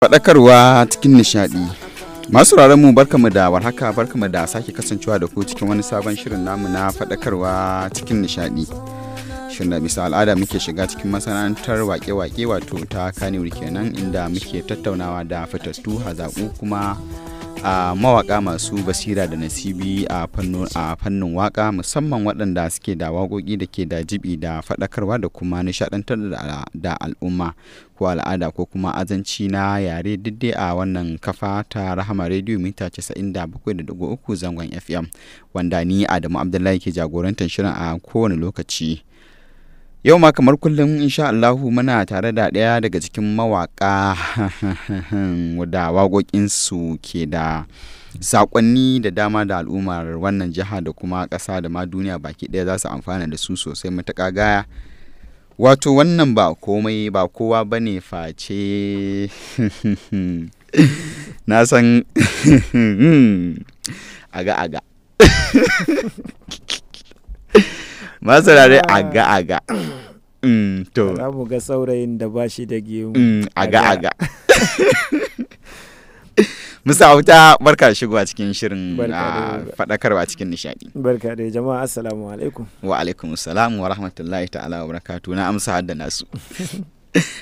Faɗakarwa cikin nishaɗi. Masu mu, barkamu da warhaka, barkamu da sake kasancewa da ku cikin wani sabon shirin namu na faɗakarwa cikin nishaɗi. Shirin da bisa al'ada muke shiga cikin masana'antar wake-wake, wato ta Kannywood kenan, inda muke tattaunawa da fitattu, hazaƙu, kuma a mawaka masu basira da nasibi a fannin waka, musamman waɗanda suke da waƙoƙi da ke da jibi da faɗakarwa da kuma nishaɗantar da al'umma ko al'ada ko kuma azanci na yare, dai a wannan kafa ta Rahama Radio, mita 97.3 zangon FM, wanda ni Adamu Abdullahi ke jagorantar shirin a kowane lokaci. Yau ma kamar kullum, insha Allahu, muna tare da ɗaya daga cikin mawaƙa da waƙoƙinsu ke da saƙonni da dama da al'ummar wannan jiha da kuma ƙasa da ma duniya baki ɗaya za su amfana da su sosai matuƙa gaya. Wato wannan ba komai ba kowa ba ne face, na san aga aga masu rare, aga aga. To za mu ga saurayin da ba shi da gemu. Aga aga. Musa Auta, barka da shigowa cikin shirin faɗakarwa cikin nishaɗi. Barka da jama'a, assalamu alaikum. Wa alaikum salam wa rahmatullahi ta'ala wa barakatu. Na amsa hadda nasu.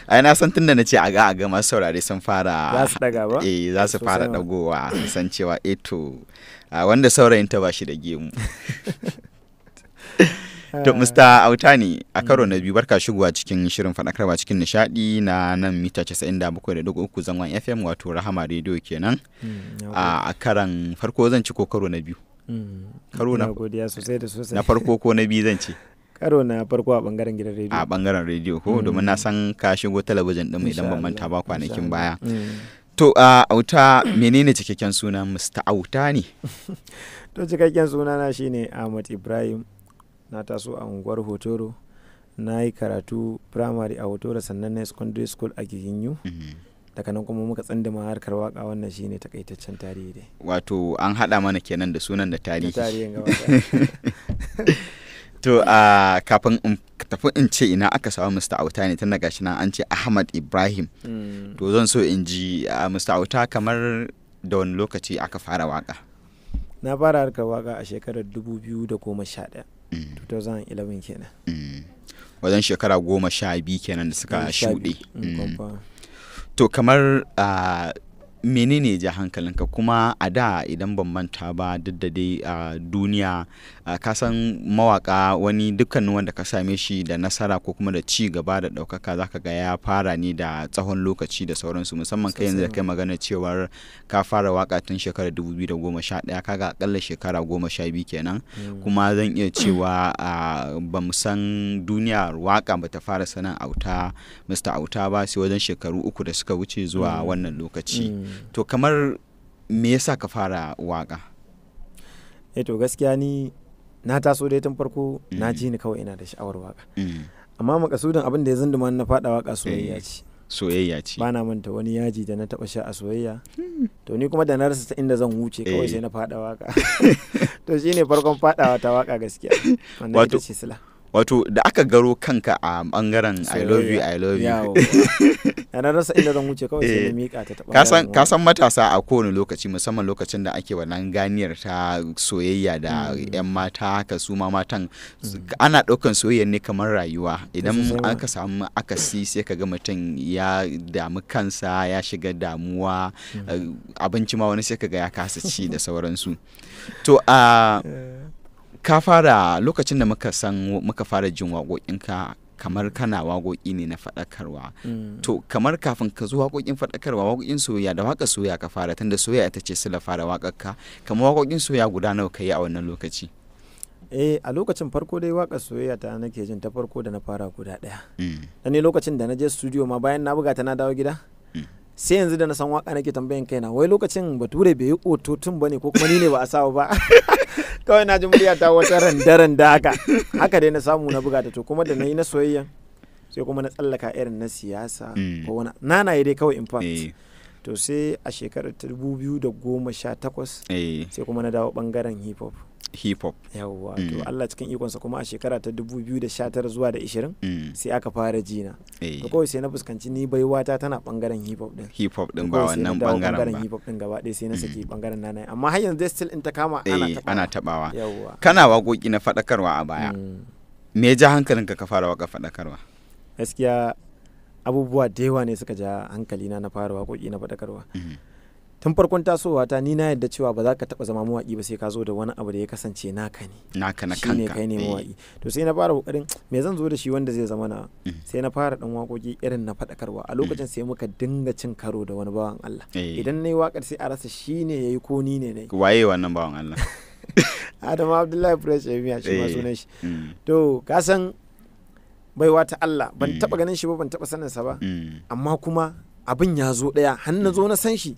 Ai na san tunda na ce aga aga, masu saurare sun fara za su daga ba. Eh, za su fara dagowa su san cewa eh to, wanda saurayin ta ba shi da gemu. To, Mr. Auta ne a karo na biyu, barka shigowa cikin shirin faɗakarwa cikin nishaɗi na nan mita 97.3 zangon FM, wato Rahama Radio kenan. A karan farko zan ci ko karo na biyu? Karo na godiya sosai da sosai. Na farko ko na biyu zan ci? Karo na farko a bangaren gidan rediyo. A bangaren rediyo ko, domin na san ka shigo talabijin ɗin idan ban manta ba kwanakin baya. To, a Auta, menene cikakken sunan Mr. Auta ne? To, cikakken sunana shine Ahmad Ibrahim. Na taso a unguwar Hotoro. Na yi karatu primary a Hotoro, sannan na secondary school a Giginyu. Daga nan kuma muka tsandama harkar waka. Wannan shine takaitaccen tarihi dai. Wato an haɗa mana kenan da sunan da tarihi. Da tarihin gaba. To, a kafin in tafi in ce ina aka samu Mr. Auta ne, tun daga shi nan an ce Ahmad Ibrahim. To, zan so in ji, Mr. Auta, kamar da wani lokaci aka fara waka? Na fara harkar waka a shekarar 2011. 2011 kenan. Wajen shekara 12 kenan da suka shuɗe. To, kamar menene ja hankalinka? Kuma a da, idan ban manta ba, duk da dai a duniya, ka san mawaka, wani dukkanin wanda ka same shi da nasara ko kuma da ci gaba da ɗaukaka, zaka ga ya fara ne da tsawon lokaci da sauransu, musamman kai yanzu da kai magana cewar ka fara waka tun shekarar 2011, kaga akalla shekara 12 kenan. Kuma zan iya cewa ba mu san duniya waka bata fara sanin Auta, Mr. Auta ba sai wajen shekaru 3 da suka wuce zuwa wannan lokaci. To, kamar me yasa ka fara waka? Eh, to gaskiya ni na taso dai tun farko na ji ni kawai ina da sha'awar waka, amma makasudin abin da ya zunduma na fada waka soyayya ce. Soyayya ce. Ba na manta wani yaji da na taba sha a soyayya. To, ni kuma da na rasa ta inda zan wuce, kawai sai na fada waka. To, shine farkon fadawa ta waka gaskiya. Wannan ita ce sila. Wato da aka garo kanka a bangaren "I love you, I love you". Na rasa inda zan wuce, kawai sai na mika ta. Ka san matasa a kowane lokaci, musamman lokacin da ake wannan ganiyar ta soyayya da yan mata haka, su ma matan ana ɗaukan soyayya ne kamar rayuwa. Idan aka samu akasi, sai ka ga mutum ya damu kansa, ya shiga damuwa, abinci ma wani sai ka ga ya kasa ci da sauransu. To, a ka fara, lokacin da muka san muka fara jin waƙoƙinka, kamar kana waƙoƙi ne na faɗakarwa. To, kamar kafin ka zo waƙoƙin faɗakarwa, waƙoƙin soyayya, da waƙar soyayya ka fara, tunda soyayya ita ce sila fara waƙarka, kamar waƙoƙin soyayya guda nawa ka yi a wannan lokaci? Eh, a lokacin farko dai waƙar soyayya ta nake jin ta farko da na fara guda ɗaya. Dan ne lokacin da na je studio ma, bayan na buga ta na dawo gida, sai yanzu da na san waka nake tambayan kaina, wai lokacin Bature bai yi autotune bane ko kuma ni ne ba a sawa ba? Kawai na ji murya ta wata randa-randa haka haka dai na samu na buga ta. To, kuma da na yi na soyayya, sai kuma na tsallaka irin na siyasa ko wani nanaye dai kawai in fact. To, sai a shekarar ta 2018 sai kuma na dawo bangaren hip hop. Hip hop. Yawwa, to Allah cikin ikonsa kuma a shekara ta 2019 zuwa da 20 sai aka fara jina. To kawai sai na fuskanci ni baiwata tana bangaren hip hop din. Hip hop din ba wannan bangaren ba. Hip hop din gaba ɗaya sai na saki bangaren nana, amma har yanzu still in ta kama ana tabawa. Ana tabawa. Yawwa. Kana waƙoƙi na faɗakarwa a baya. Me ya ja hankalinka ka fara waƙa faɗakarwa? Gaskiya abubuwa da yawa ne suka ja hankalina na fara waƙoƙi na faɗakarwa. Tun farkon tasowa ta ni na yadda cewa ba za ka taɓa zama mawaƙi ba sai ka zo da wani abu da ya kasance naka ne. Naka na kanka. Shine kanka. Kai ne mawaƙi. To sai na fara kokarin me zan zo da shi wanda zai zama na, sai na fara dan waƙoƙi irin na faɗakarwa. A lokacin sai muka dinga cin karo da wani bawan Allah. Idan nayi waƙar sai a rasa shi ne yayi ko ni ne nayi. Waye wannan bawan Allah? Adamu Abdullahi Fresh Emiya shi ma sunan shi. To ka san baiwa ta Allah, ban taɓa ganin shi ba, ban taɓa sanin sa ba. Amma kuma abin ya zo ɗaya har na zo na san shi.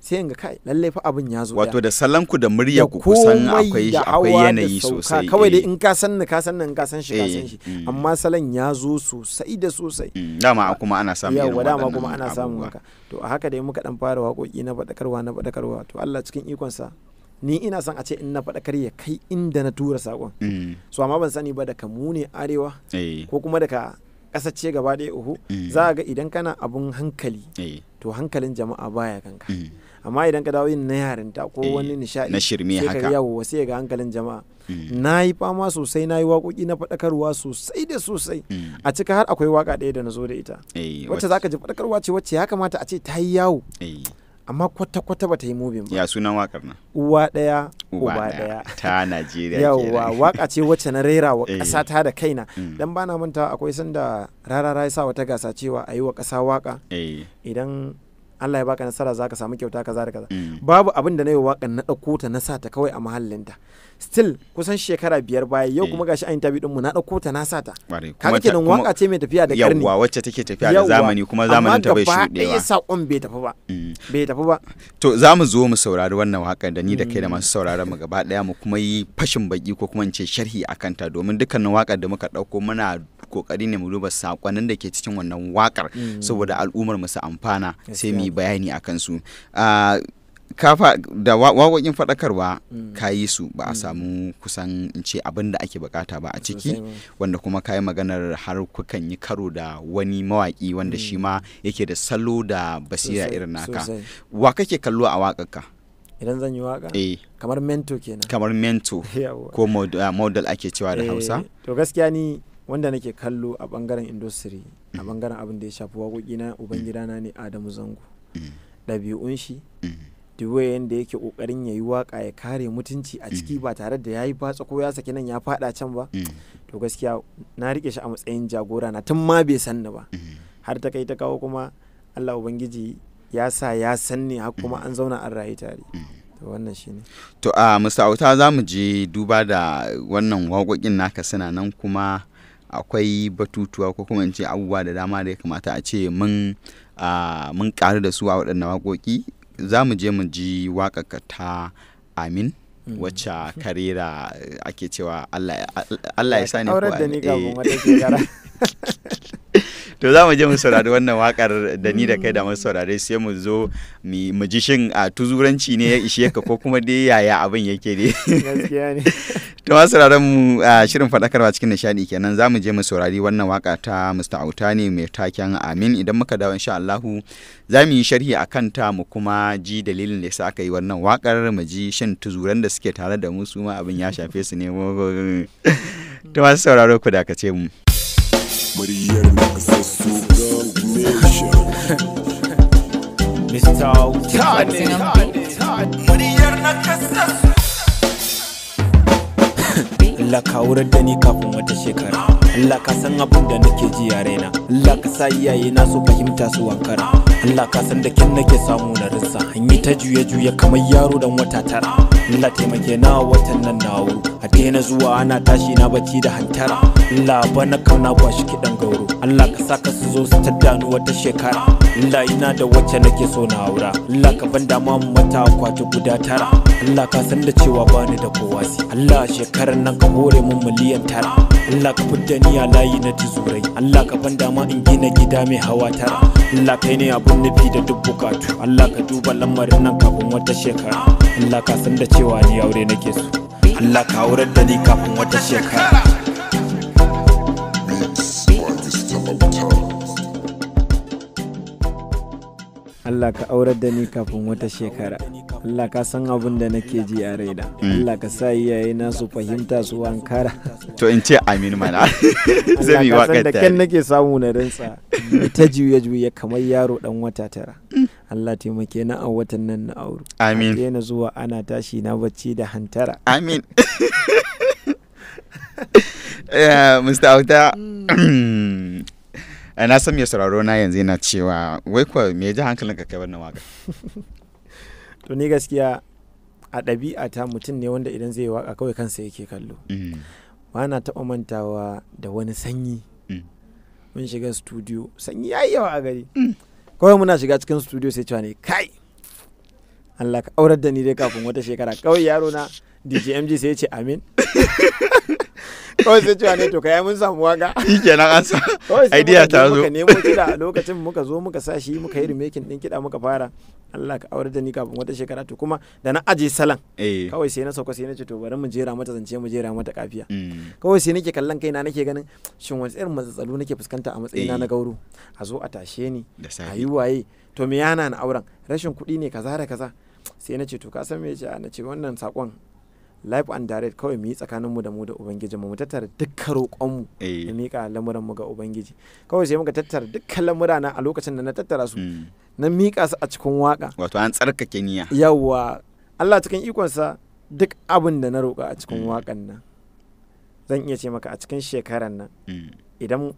Sai in ga kai lallai fa abin ya zo. Wato da salanku da murya ku kusan akwai yanayi sosai. Kawai dai in ka san ni ka san ni, in ka san shi ka san shi, amma salon ya zo sosai da sosai. Dama kuma ana samun irin waɗannan dama kuma ana samun haka. To a haka dai muka dan fara waƙoƙi na faɗakarwa. To Allah cikin ikonsa ni ina son a ce in na faɗakar ya kai inda na tura saƙon. So amma ban sani ba daga mu ne arewa ko kuma daga ƙasar ce gaba ɗaya uhu, za a ga idan kana abun hankali to hankalin jama'a baya kanka. Amma idan ka dawo yin na yarinta ko wani nishaɗi na shirme sai ka haka, yawo sai ga hankalin jama'a. Na yi fama sosai, na yi waƙoƙi na faɗakarwa sosai da sosai. A cika har akwai waƙa ɗaya da na zo da ita wacce zaka ji faɗakarwa ce wacce ya kamata a ce ta yi yawo, amma kwata-kwata ba ta yi mubin ba. Ya sunan wakar nan? Uwa ɗaya uba ɗaya ta Najeriya. Yawwa, waka ce wacce na rera wa ƙasa ta da kaina. Dan bana manta akwai sanda Rarara ya sa wata gasa cewa a yi wa ƙasa waka. Idan Allah ya baka nasara zaka samu kyauta kaza da kaza. Babu abin da na yi wakan na ɗauko ta na sa ta kawai a mahallinta. Still kusan shekara 5 baya yau kuma gashi an interview ɗinmu na ɗauko ta na sa ta. Kaga kenan waka ce mai tafiya da karni. Yawwa, wacce take tafiya da zamani kuma zamanin ta bai shuɗewa. Amma gaba ɗaya saƙon bai tafi ba. Bai tafi ba. To za mu zo mu saurari wannan waƙar da ni da kai da masu sauraron mu gaba ɗaya, mu kuma yi fashin baki ko kuma in ce sharhi akan ta, domin dukkanin waƙar da muka ɗauko muna kokari ne mu duba saƙonnin da ke cikin wannan waƙar saboda al'ummar mu su amfana, sai mu yi bayani akan su. Kafa da waƙoƙin faɗakarwa ka yi su ba a samu kusan in ce abin da ake bukata ba a ciki, wanda kuma ka yi maganar har kukan yi karo da wani mawaƙi wanda shi ma yake da salo da basira irin naka. Wa kake kallo a waƙarka idan zan yi waƙa? Kamar mento kenan. Kamar mento ko model ake cewa da Hausa. To gaskiya ni wanda nake kallo a bangaren industry, a bangaren abin da ya shafi waƙoƙi na, ubangidana ne Adamu Zango. Ɗabi'un shi, duwe yanda yake kokarin yayi waka ya kare mutunci a ciki ba tare da yayi batsa ko ya saki nan ya fada can ba. To gaskiya na rike shi a matsayin jagora na tun ma bai san ni ba, har ta kai ta kawo kuma Allah ubangiji ya sa ya san ni har kuma an zauna an rayu tare. To wannan shine. To a Mr. Auta, za mu je duba da wannan waƙoƙin naka suna nan, kuma akwai batutuwa ko kuma in ce abubuwa da dama da ya kamata a ce mun ƙaru da su a waɗannan waƙoƙi. Za mu je mu ji waƙarka ta Amin, wacce karera ake cewa Allah ya sani ko da ni kafin wata shekara. To za mu je mu saurari wannan wakar da ni da kai da masu saurare, sai mu zo mu ji shin a tuzuranci ne ya ishe ka ko kuma dai yaya abin yake ne. Gaskiya ne. To masu sauraron mu, a shirin faɗakarwa cikin nishadi kenan, za mu je mu saurari wannan waka ta Mr. Auta ne mai taken Amin. Idan muka dawo, insha Allahu za mu yi sharhi a kanta, mu kuma ji dalilin da yasa aka yi wannan wakar, mu ji shin tuzuran da suke tare da mu su ma abin ya shafe su ne. To masu sauraro, ku dakace mu. Muryar Nakasassu Gang Nation. Mr. Autane. Muryar Nakasassu. Allah ka wurar da ni kafin wata shekara. Allah ka san abin da nake ji a raina. Allah ka sa iyaye na su fahimta su wankara. Allah ka san da kyan nake samu na rinsa, hanyi ta juye juye kamar yaro dan wata 9. Allah taimake na watan nan na wuru, a daina zuwa ana tashi na bacci da hantara. Allah bana kauna kwashi kiɗan gauro. Allah ka sa ka su zo su tadda ni wata shekara. Allah ina da wacce nake so na aura. Allah ka ban dama mu mata akwati guda 9. Allah ka san da cewa bani da kowa sai Allah. Shekarar nan ka hore mun miliyan 9. Allah ka fidda ni a layi na tuzurai. Allah ka ban dama in gina gida mai hawa 9. Allah kai ne abun nufi da duk bukatu. Allah ka duba lamarin nan kafin wata shekara. Allah ka san da cewa ni aure nake so. Allah ka aurar da ni kafin wata shekara. Mix by Mr. Auta. Allah ka aurar da ni kafin wata shekara. Allah ka san abin da nake ji a raina. Allah ka sa iyaye na su fahimta su ankara. To in ce amin mana. Zai mu yi Allah ka san waƙar da tare. kyan nake samu na rintsa. Ni ta juye juye kamar yaro dan wata tara. Allah taimake ni a watan nan na auro. Amin. A daina zuwa ana tashi na bacci da hantara. Amin. Mr. Auta, na san mai sauraro na yanzu yana cewa wai kuwa me ya ji hankalinka kai wannan waka? To ni gaskiya a ɗabi'ata mutum ne wanda idan zai yi waka kawai kansa yake kallo. Ba na taɓa mantawa da wani sanyi. Mun shiga studio, sanyi ya yi yawa a gari. Kawai muna shiga cikin studio sai cewa ne kai, Allah ka aurar da ni dai kafin wata shekara. Kawai yaro na DJ MG sai ya ce amin. Kawai sai cewa ne to kai mun samu waka. Shi kenan an sa Kawai sai idea muka je ta zo. Muka nemo kiɗa a lokacin, muka zo muka sa shi, muka yi remaking din kiɗa, muka fara Allah ka aurar da ni kafin wata shekara. To kuma da na aje salon, kawai sai na sauka, sai na ce to bari mu jera mata zance, mu jera mata kafiya. Kawai sai nake kallon kaina, nake ganin shin wani irin matsatsalu nake fuskanta a matsayina na gauro, a zo a tashe ni Da a safe. yi waye, to me yana na auren, rashin kuɗi ne, kaza da kaza. Sai na ce to ka san me ce, na ce wannan sakon live and direct kawai mu yi tsakanin mu da mu da ubangiji mu, mu tattara dukkan roƙon mu mu miƙa lamuran mu ga ubangiji. Kawai sai muka tattara dukkan lamura na a lokacin da na tattara su, na miƙa su a cikin waka. Wato an tsarkake niyya. Yawwa, Allah cikin ikonsa duk abin da na roƙa a cikin waƙan nan, zan iya ce maka a cikin shekaran nan, idan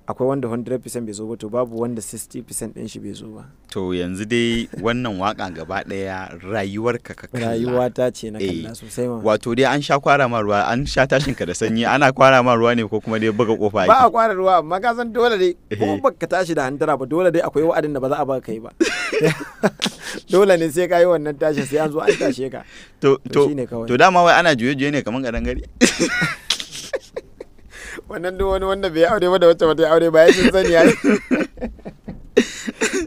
akwai wanda 100% bai zo ba, to babu wanda 60% ɗin shi bai zo ba. To yanzu dai wannan waka gaba daya rayuwarka ka kalla. Rayuwa ta ce na Eh. kalla sosai ma. Wato dai an sha kwara ma ruwa, an sha tashin ka da sanyi, ana kwara ma ruwa ne ko kuma dai buga kofa Ba a ake? kwara ruwa, amma ka san dole dai ko baka tashi da hantara ba, dole dai akwai wa'adin da ba za a baka kai ba. Dole ne sai ka yi wannan tashin, sai an zo an tashe ka. To To shine kawai. To dama wai ana juye-juye ne kaman kadangare. Wannan duk wani wanda bai aure ba da wacce bata yi aure ba ya sun sani ai.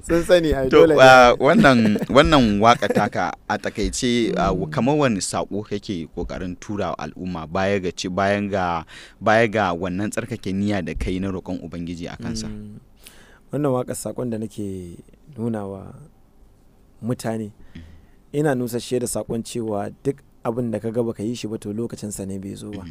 Sun sani ai. To Dole ne. wannan waka taka a takaice, kamar wani sako kake kokarin tura wa al'umma baya ga ci bayan ga baya ga wannan tsarkake niyya da kai na roƙon ubangiji a kansa? Wannan waƙar, sakon da nake nuna wa mutane, ina nusashe da sakon cewa duk abin da ka ga baka yi shi ba, to lokacin sa ne bai zo ba.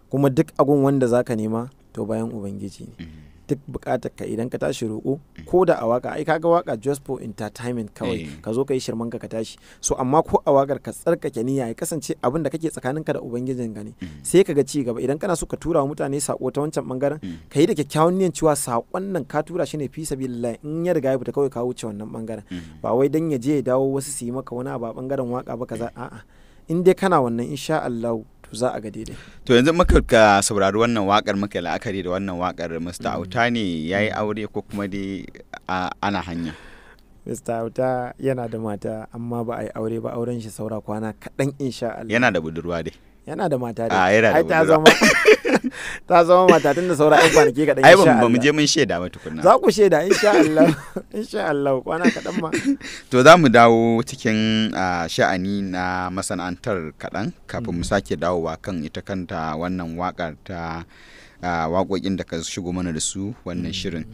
Kuma duk agun wanda zaka nema, to bayan ubangiji ne. Duk bukatar ka idan ka tashi roƙo, ko da a waka, ai kaga waka just for entertainment kawai, ka zo ka yi shirman ka ka tashi. So amma ko a wakar ka tsarkake niyya, ya kasance abin da kake tsakaninka da ubangijin ka ne, sai ka ga ci gaba. Idan kana so ka tura wa mutane sako ta wancan bangaren, ka yi da kyakkyawan niyyar cewa sakon nan ka tura shi ne fi sabilillah. In ya riga ya fita, kawai ka wuce wannan bangaren, ba wai dan ya je ya dawo wasu su yi maka wani abu a bangaren waka ba kaza. A'a, in dai kana wannan, insha Allah to za a ga daidai. To yanzu muka ka saurari wannan wakar, muka yi la'akari da wannan wakar, Mr. Auta ne yayi aure ko kuma dai ana hanya? Mr. Auta yana da mata, amma ba a yi aure ba. Auren shi saura kwana kaɗan insha Allah. Yana da budurwa dai? Yana da mata Ah, dai. yana da Ai ta budurwa. zama ta zama mata tun da saura ɗan kwanaki kaɗan Ai insha ba mu Allah. je mun shaida ba tukunna. Za ku shaida insha Allah. Insha Allah kwana kaɗan ma. To za mu dawo cikin sha'ani na masana'antar kaɗan kafin mu sake dawowa kan ita kanta wannan waƙar ta waƙoƙin da ka shigo mana da su wannan shirin.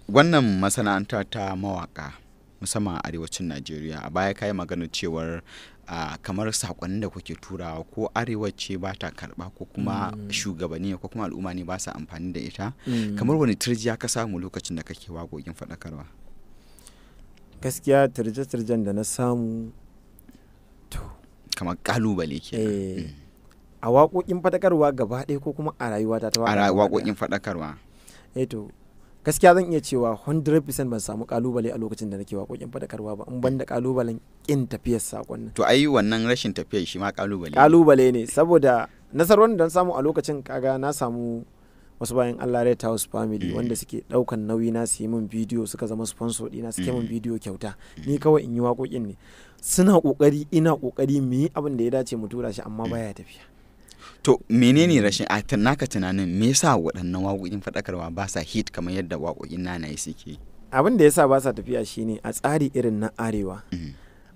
Wannan masana'anta ta mawaƙa musamman a arewacin Najeriya, a baya ka yi maganar cewar kamar saƙonnin da kuke turawa ko arewa ce ba ta karɓa ko kuma shugabanni ko kuma al'umma ne ba sa amfani da ita. Kamar wani turjiya ka samu lokacin da kake waƙoƙin faɗakarwa? Gaskiya turje-turjen da na samu to Kamar kalubale ke a waƙoƙin faɗakarwa gaba ɗaya ko kuma a rayuwata ta a waƙa gaba ɗaya? waƙoƙin faɗakarwa. Eh to gaskiya zan iya cewa 100% ban samu kalubale a lokacin da nake waƙoƙin faɗakarwa ba, in ban da kalubalen ƙin tafiyar saƙon nan. To ai wannan rashin tafiyar shi ma kalubale ne. Kalubale ne, saboda nasarorin da na samu a lokacin, kaga na samu wasu bayan Allah, Red House Family, wanda suke daukan nauyi na su yi min bidiyo, suka zama sponsor dina, suke min bidiyo kyauta, ni kawai in yi waƙoƙin ne. Suna kokari, ina kokari mu yi abin da ya dace mu tura shi, amma baya tafiya. To menene rashin a naka tunanin me yasa waɗannan waƙoƙin faɗakarwa ba sa hit kamar yadda waƙoƙin nanaye suke? Abin da yasa ba sa tafiya shine a tsari irin na arewa,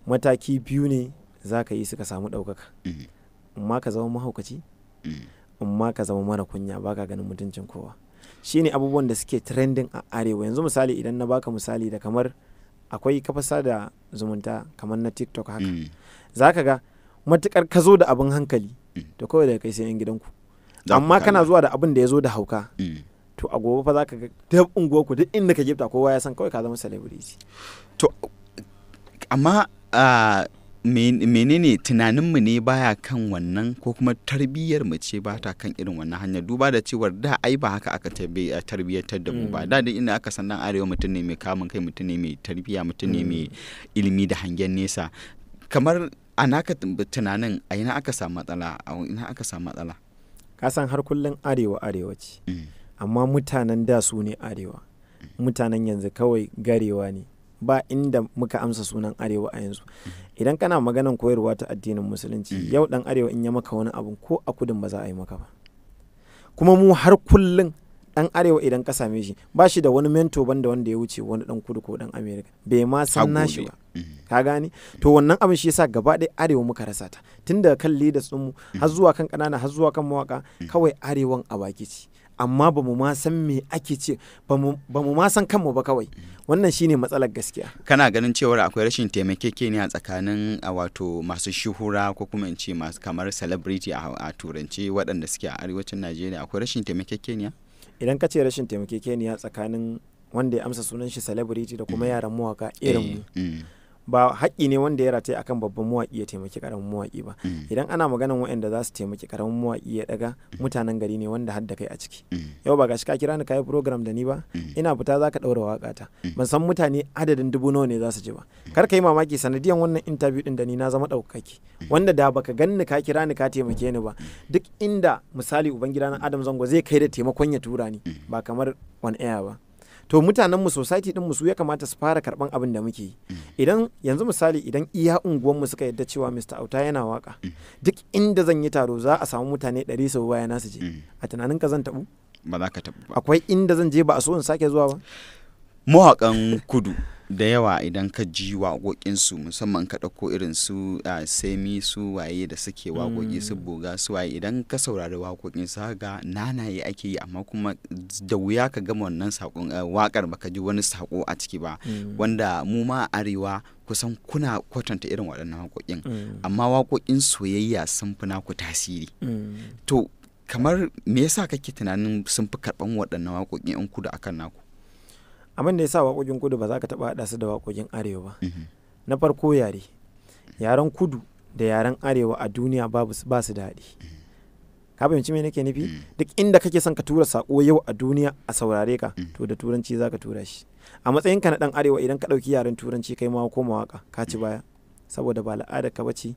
mataki biyu ne za ka yi suka samu ɗaukaka. Amma ka zama mahaukaci, amma ka zama mara kunya, baka ganin mutuncin kowa. Shine abubuwan da suke trending a arewa yanzu. Misali, idan na baka misali da kamar akwai kafa sada zumunta kamar na TikTok haka, zaka ga matukar ka zo da abin hankali, to kawai daga kai sai yan gidanku. Amma kana zuwa da abin da ya zo da hauka, to a gobe fa zaka ga duk unguwarku, duk inda ka gifta, kowa ya san kawai ka zama celebrity. To amma menene tunaninmu ne baya kan wannan, ko kuma tarbiyyar mu ce ba ta kan irin wannan hanyar? Duba da cewar da ai ba haka aka tarbiyyantar da mu ba. Da duk inda aka san dan arewa, mutum ne mai kamun kai, mutum ne mai tarbiyya, mutum ne mai ilimi da hangen nesa. Kamar a naka tunanin, a ina aka samu matsala? A ina aka samu matsala? Ka san har kullum arewa arewa ce, amma mutanen da su ne arewa, mutanen yanzu kawai garewa ne. Ba inda muka amsa sunan arewa a yanzu. Idan kana maganan koyarwa ta addinin musulunci, yau dan arewa in ya maka wani abu, ko a kudin ba za a yi maka ba. Kuma mu har kullum dan arewa idan ka same shi, ba shi da wani mentor banda wanda ya wuce wani dan kudu ko dan America, bai ma san nashi ba. Ka gane? To wannan abin shi yasa gaba ɗaya arewa muka rasa ta, tun daga kan leaders mu har zuwa kan ƙanana, har zuwa kan mawaka. Kawai arewan a baki ce, amma ba mu ma san me ake ce ba, mu ma san kanmu ba kawai. Wannan shine matsalar gaskiya. Kana ganin cewar akwai rashin taimakekeniya tsakanin wato masu shuhura, ko kuma in ce masu kamar celebrity a turance, waɗanda suke a arewacin Najeriya, akwai rashin taimakekeniya? Idan ka ce rashin taimakekeniya tsakanin wanda ya amsa sunan shi celebrity da kuma yaran mawaka irin mu, ba haƙƙi ne wanda ya rataye akan babban mawaƙi ya taimaki ƙaramin mawaƙi ba. Idan ana maganan waɗanda za su taimaki ƙaramin mawaƙi ya ɗaga, mutanen gari ne, wanda har da kai a ciki. Yau ba gashi ka kira ni ka yi program da ni ba? Ina fita za ka ɗaura waƙa ta. Ban san mutane adadin dubu nawa ne za su ji ba. Kar ka yi mamaki, sanadiyan wannan interview ɗin da ni na zama ɗaukaki, wanda da baka ganni ka kira ni ka taimake ni ba, duk inda misali ubangida na Adam Zango zai kai da taimakon ya tura ni, ba kamar on air ba. To mutanen mu, society din mu, su ya kamata su fara karban abin da muke yi. Idan yanzu misali, idan iya unguwan mu suka yadda cewa Mr. Auta yana waka, duk inda zan yi taro za a samu mutane 100 su baya na su je. A tunanin ka zan tabu? Ba za ka tabu ba. Akwai inda zan je ba a so in sake zuwa ba? Mawaƙan kudu da yawa, idan ka ji waƙoƙinsu, musamman ka ɗauko irin su Semi, su waye da suke waƙoƙi, su Boga, su waye, idan ka saurari waƙoƙin su, ga nanaye ake yi, amma kuma da wuya ka gama wannan saƙon waƙar baka ji wani saƙo a ciki ba. Wanda mu ma a arewa kusan kuna kwatanta irin waɗannan waƙoƙin, amma waƙoƙin soyayya sun fi naku tasiri. To kamar me yasa kake tunanin sun fi karɓan waɗannan waƙoƙin 'yan kudu akan naku? Abin da ya sa waƙoƙin kudu ba za ka taɓa haɗa su da waƙoƙin arewa ba, na farko yare. Yaren kudu da yaren arewa a duniya babu ba su da haɗi. Ka fahimci me nake nufi? Duk inda kake son ka tura sako yau a duniya a saurare ka, to da turanci za ka tura shi. A matsayin ka na dan arewa, idan ka ɗauki yaren turanci kai ma koma waka, ka ci baya, saboda ba al'adar ka bace,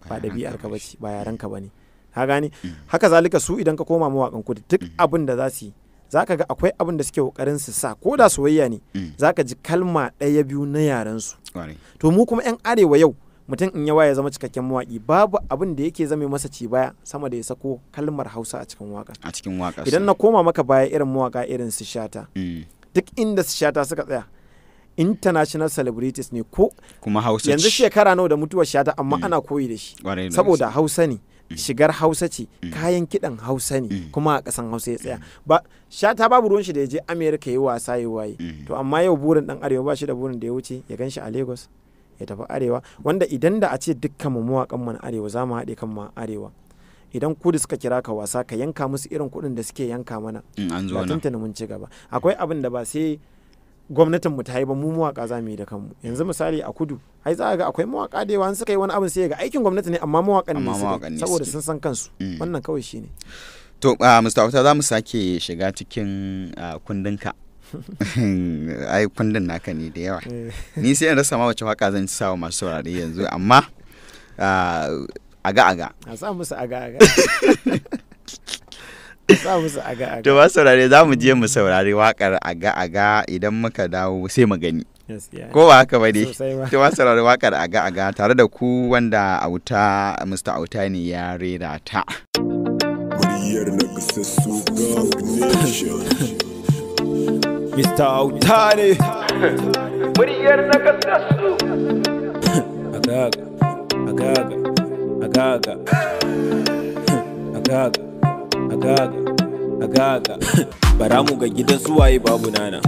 ba ɗabi'ar ka bace, ba yaren ka bane. Ka gane? Haka zalika su, idan ka koma mawakan kudu, duk abin da za su yi, za ka ga akwai abin da suke kokarin su sa, ko da soyayya ne, za ka ji kalma ɗaya biyu na yaren su. To mu kuma yan arewa yau, mutum in yawa ya zama cikakken mawaƙi, babu abin da yake zame masa ci baya sama da ya sako kalmar Hausa a cikin waka. A cikin waka. Idan na koma maka baya, irin mawaka irin su Shata, duk inda su Shata suka tsaya, international celebrities ne ko kuma Hausa. Yanzu shekara nawa da mutuwar Shata, amma ana koyi da shi saboda Hausa ne, shigar Hausa ce, kayan kiɗan Hausa ne, kuma a ƙasan Hausa ya tsaya. Ba Shata babu ruwan shi da ya je America ya wasa ya waye. To amma yau burin dan arewa, ba shi da burin da ya wuce ya gan shi a Lagos, ya tafi arewa. Wanda idan da a ce dukkan mu mawaƙan mu na arewa za mu haɗe kan mu arewa, idan kudu suka kira ka wasa, ka yanka musu irin kuɗin da suke yanka mana, an zo da tuntuni mun ci gaba. Akwai abin da ba sai gwamnatin mu ta yi ba, mu mawaka za mu yi da kanmu. Yanzu misali a kudu ai za a ga akwai mawaka da yawa, suka yi wani abin sai ga aikin gwamnati ne, amma mawakan ne suka, saboda sun san kansu. Wannan kawai shine. To Mr. Auta, za mu sake shiga cikin kundinka. Ai kundin naka ne da yawa, ni sai in rasa ma wace waka zan sa wa masu saurare yanzu, amma aga aga. A sa musu aga aga, a sa musu aga aga. To ba saurare, za mu je mu saurari wakar aga aga. Idan muka dawo sai mu gani ko ba haka ba ne. To ba saurari wakar aga aga tare da ku, wanda Auta, Mr. Auta ne ya rera ta. Muryar Nakasassu Gang Nation. Mr. Auta ne. Muryar Nakasassu. Aga aga, aga aga, aga aga. Aga aga aga aga. Bara mu ga gidan suwaye babu nana.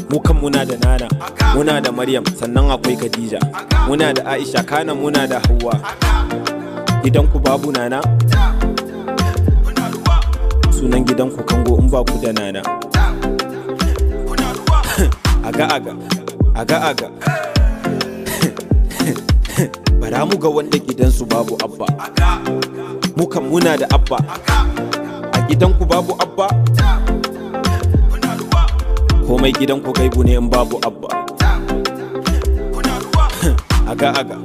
Mu kan muna da nana, muna da Maryam, sannan akwai Khadija, muna da Aisha, kana muna da Hauwa. Gidanku babu nana? Sunan gidanku kango in ba ku da nana. Aga aga aga aga. Bara mu ga wanda gidansu babu abba. Mu kan muna da abba. A gidanku babu abba? Komai gidanku gaibu ne in babu abba. Aga aga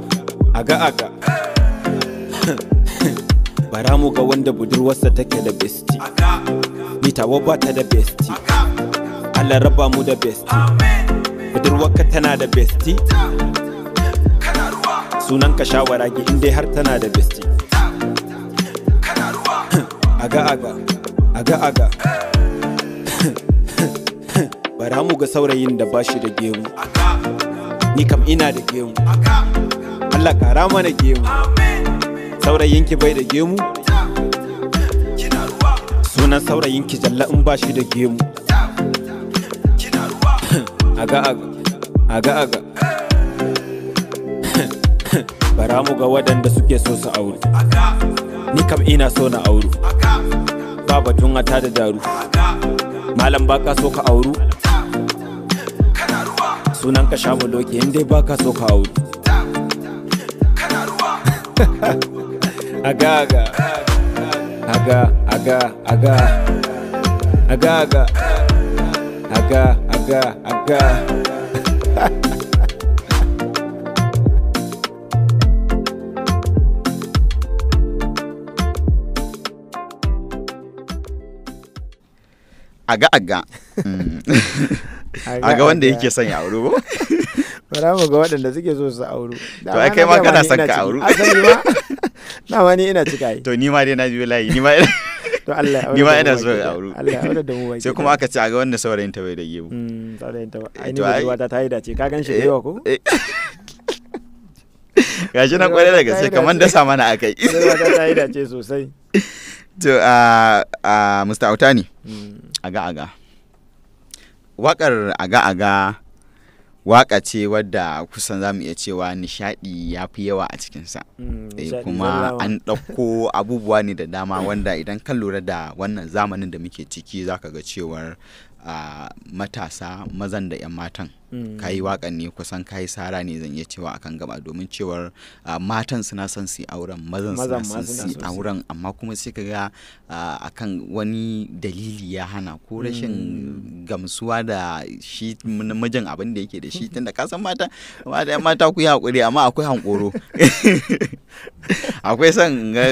aga aga. Bara mu ga wanda budurwarsa take da besti. Ni tawa ba ta da besti. Allah raba mu da besti. Budurwarka tana da besti. Sunanka shawara ki in dai har tana da besti. Aga aga aga aga. Bara mu ga saurayin da bashi da gemu. Ni kam ina da gemu. Allah kara mana gemu. Saurayinki bai da gemu? Sunan saurayinki Jalla in bashi da gemu. Aga aga aga aga. Bara mu ga waɗanda suke so su auru. Ni kam ina so na auru. Ba batun ata da daru. Malam baka so ka auru? Sunan ka Shamu Loki in dai baka so ka auru. Aga aga aga aga aga aga aga aga aga aga. Aga aga. Aga wanda yake son ya auru ko? Bara mu ga waɗanda suke so su auru. To ai kai ma kana son ka auru. Asali ma dama ni ina cika yi. To ni ma dai na biyo layi, ni ma To Allah ya ni ma aure ina da mu so baki ya ɗaya. auru. Allah ya aure da mu baki Sai kuma aka ce aga wanda saurayin ta bai da gemu. Saurayin ta ba. Ai ni To ai- budurwata ta yi dace. Ka gan shi da yawa ko? Gashi na kwarai da Budurwata ta gaske yi kamar dace. dasa mana akai. Budurwata ta yi dace sosai. To a Mr. Autani. Aga aga. Waƙar aga aga waƙa ce wadda kusan za mu iya cewa nishaɗi ya fi yawa a cikinsa. Nishaɗi Kuma zalla ma. an ɗauko abubuwa ne da dama wanda idan ka lura da wannan zamanin da muke ciki za ka ga cewar matasa mazan da 'yan matan kayi waƙan ne kusan kayi sara ne zan iya cewa akan gaba, domin cewar matan suna son su yi auren, mazan suna Mazan ma son suna su yi so su yi. auren, amma kuma sai ka ga akan wani dalili ya hana, ko rashin gamsuwa da shi namijin abin da yake da shi, tunda ka san mata mata 'yan mata ku yi hakuri, amma akwai hankoro, akwai son ga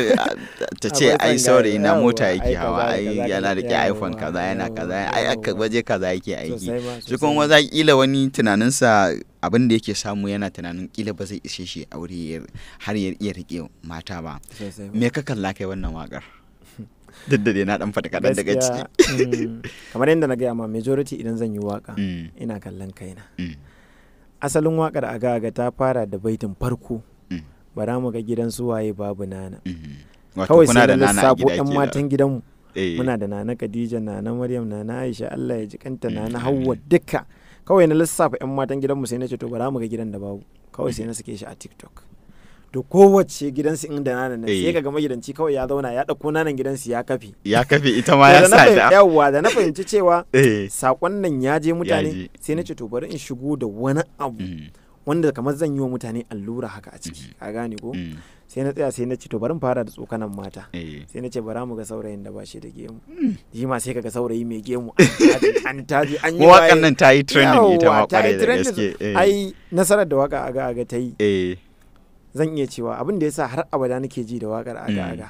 ta ce Akwai ai son saurayi na yawwa, mota ai yake kaza, hawa, ai ai kaza, yana rike yawwa, iPhone kaza, yana kaza, ai aka yawwa. waje kaza yake aiki. Sosai ma, Shi kuma sosai ma. maza kila wani tunaninsa abin da yake samu yana tunanin kila ba zai ishe shi aure har ya iya rike mata ba. Sosai ma. Me ka kalla kai wannan wakar? Duk da dai na dan fata kaɗan daga ciki. Gaskiya, kamar yadda na gaya ma, majority idan zan yi waka ina kallon kaina. Asalin wakar aga aga ta fara da baitin farko. Bara mu ga gidan suwaye babu nana. Wato Kawai kuna sai da na nana a lissafo gida 'yan kenan. matan gidanmu. Muna da nana Khadija, nana Maryam, nana Aisha, Allah ya ji kanta, nana Hauwa, duka. Kawai na lissafa 'yan matan gidanmu sai na ce to bara mu ga gidan da babu. Kawai sai na sake shi a TikTok. To kowace gidansu inda nana nan sai kaga magidanci kawai ya zauna ya ɗauko nanan gidansu ya kafe. Ya kafe ita ma ya To da na sa ta. Yawwa, da na fahimci cewa sakon nan ya je mutane je. sai na ce to bari in shigo da wani abu wanda kamar zan yi wa mutane allura haka a ciki, ka gane ko? Sai na tsaya sai na ce to bari in fara da tsokanan mata. Sai na ce bara mu ga saurayin da ba shi da gemu. Shi ma sai kaga saurayi mai gemu an taje an taje an yi Waƙan waye. nan ta yi trending ita ma Yawwa, ta yi kwarai da trending. gaske. Ai nasarar da waka aga aga ta yi, zan iya cewa abin da yasa har abada nake ji da wakar aga aga,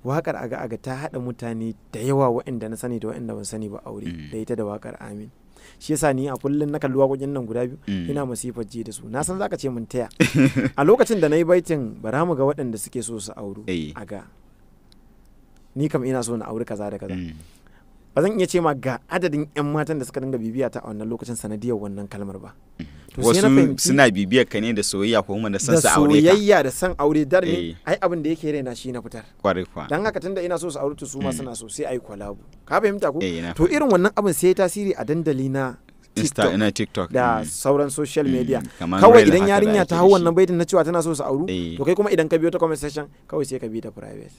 wakar aga aga ta haɗa mutane da yawa waɗanda na sani da waɗanda ban sani ba aure da ita da wakar Amin. Shi yasa ni a kullum na kalli waƙoƙin nan guda biyu ina masifar ji da su. Na san zaka ce mun taya a lokacin da na yi baitin bara mu ga waɗanda suke so su auru aga ni kam ina so na auri kaza da kaza. Ba zan iya ce ma ga adadin 'yan matan da suka dinga bibiya ta a wannan lokacin sanadiyar wannan kalmar ba. To sai na Wasu fahimci suna bibiyar ka ne da soyayya ko kuma da san da su aure ka. soyayya da san aure dar Eh. ne, ai abin da yake raina shi na fitar. Kwarai kuwa. Dan haka tunda ina so su aure, to su ma suna so, sai ayi kwalabu, ka fahimta ko? Eh, na To irin wannan abin sai ya tasiri a dandali na Insta TikTok ina TikTok da sauran social media. Kamar Kawai reel idan haka da yarinya ake ta da hau shi. wannan baitin na cewa tana so su auru, Eh. to kai kuma idan ka biyo ta comment section, kawai sai ka bi ta private.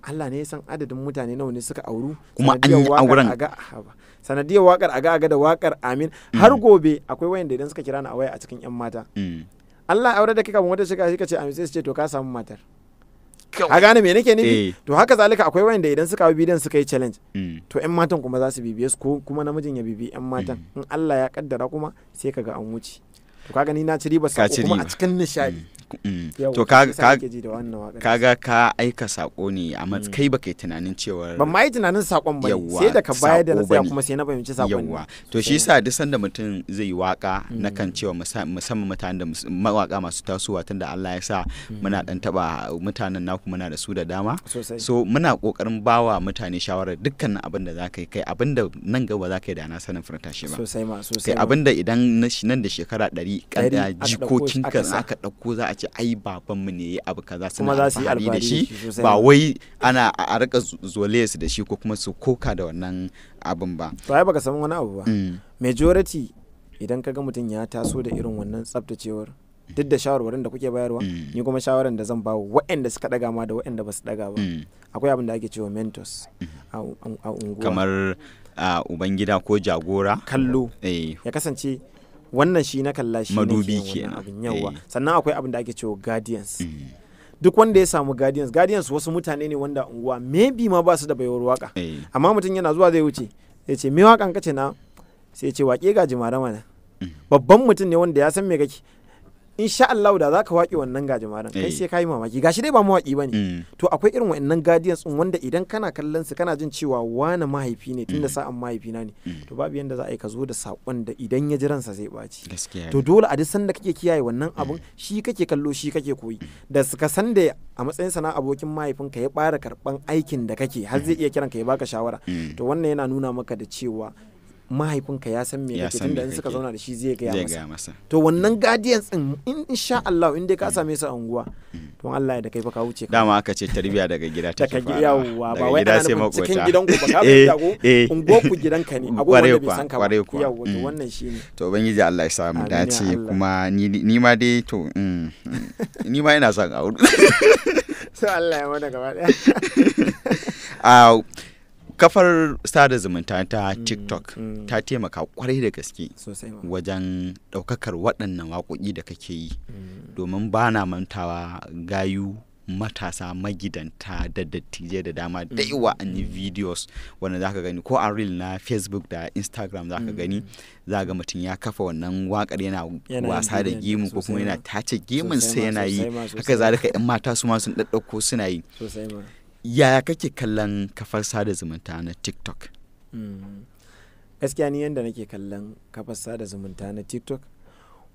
Allah ne ya san adadin mutane nawa ne suka auru Kuma an sanadiyar yi waƙar auren. Aga haba. Sanadiyar wakar aga aga da wakar amin. Har gobe akwai wayanda idan suka kira ni a waya a cikin yan mata, Allah ya aure da kai kafin wata shiga, shi ka ce amin, sai su ce to ka samu matar. Ka gane me nake nufi? Eh. To haka zalika akwai wayanda idan suka hau bidiyon suka yi challenge, to yan matan kuma za su bibiye su, ko kuma namijin ya bibiyi yan matan. In Allah ya kaddara kuma sai kaga an wuce. To ka gani, na ci riba Ka sako ci kuma a riba. cikin nishadi. Yawwa, To ka shi yasa ka nake ji da wannan waƙar. kaga ka aika sako ne amma kai baka yi tunanin cewar Ban ma yi tunanin sakon ba ne, Yawwa, sai da ka bayar da na sako tsaya bane. kuma sai na fahimci sakon ne. Yawwa, to shi yasa duk sanda mutum zai yi waka, nakan cewa musamman mutanen da mawaka masu tasowa, tunda Allah ya sa muna dan taba mutanen naku, muna da su da dama. Sosai. So muna kokarin bawa mutane shawarar dukkanin abin da zaka yi, kai abin da nan gaba zaka yi da na sanin furta shi ba. Sosai ma, sosai Kai ma. abin da idan nan da shekara 100 100 kada aka ɗauko shi jikokin aka ka sa. aka ɗauko, za a ce ai babanmu ne yayi abu kaza, suna Kuma za su yi alfahari da alfahari da shi, shi sosai ba ma. wai ana a rika zole su da shi ko kuma su koka da wannan abin ba. To ai baka san wani abu ba. Majority idan ka ga mutum ya taso da irin wannan tsaftacewar, duk da shawarwarin da kuke bayarwa, ni kuma shawaran da zan ba wa waɗanda suka daga ma da waɗanda ba su daga ba, akwai abin da ake cewa mentors a unguwa. Kamar ubangida ko jagora. Kallo. Eh. Ya kasance wannan shi na kalla, shi nake Madubi yin wannan kenan. abin, yawwa. Eh. Sannan akwai abin da ake cewa guardians. Duk wanda ya samu guardians, guardians wasu mutane ne wanda unguwa maybe ma ba su da baiwar waka, amma mutum yana zuwa zai wuce, zai ce me wakan kace na, sai ya ce waƙe gajimare mana. Babban mutum ne wanda ya san me kake. Insha Allah da zaka waƙe wannan gajimaren, kai Eh. sai kai mamaki, gashi dai ba mawaƙi bane. To akwai irin wa'annan guardians din wanda idan kana kallon su kana jin cewa wani mahaifi ne, tunda sa'an mahaifina ne, to babu yanda za a yi ka zo da saƙon da idan ya ji ransa zai ɓaci. Gaskiya To ne. dole a duk sanda kake kiyaye wannan abun, shi kake kallo, shi kake koyi da suka san da a matsayin sana abokin mahaifinka ya bara karban aikin da kake, har zai iya kiran ka ya baka shawara. To wannan yana nuna maka da cewa mahaifinka ya san me Ya kake, san tunda me in suka kake. zauna da shi zai gaya Zai masa. gaya masa. To wannan guardians din, in insha Allah in dai ka same su a unguwa, to Allah ya da kai fa ka wuce ka. Dama aka ce tarbiya daga gida take Daga farawa. yawwa, ba Daga wai gida ana sai nufin cikin makota. gidanku ba, ka Eh, fahimta ko? eh. Unguwarku gidanka ne, akwai Kwarai wanda bai kuwa, san ka ba. kwarai kuwa. Yawwa, to wannan shine. To ubangiji Allah ya sa mu Amin ya dace. Allah. Kuma ni ma dai to ni ma ina son aure. Sai Allah ya mana gaba daya. A kafar sada zumunta ta TikTok ta taimaka kwarai da gaske Sosai ma. wajen ɗaukakar waɗannan waƙoƙi da kake yi, domin ba na mantawa gayu matasa magidanta da dattijai da dama da yawa an yi videos wanda zaka gani ko a reel na Facebook da Instagram, zaka gani za ga mutum ya kafa wannan wakar yana Yana yin wasa da bidiyon gemu ko sosai kuma yana ma. tace gemun Sosai sa ma, yana yi. sosai ma, sosai Haka ma. zalika yan mata su ma sun ɗaɗɗauko suna yi. Sosai ma. Yaya kake kallon kafar sada zumunta na TikTok? Gaskiya ni yanda nake kallon kafar sada zumunta na TikTok,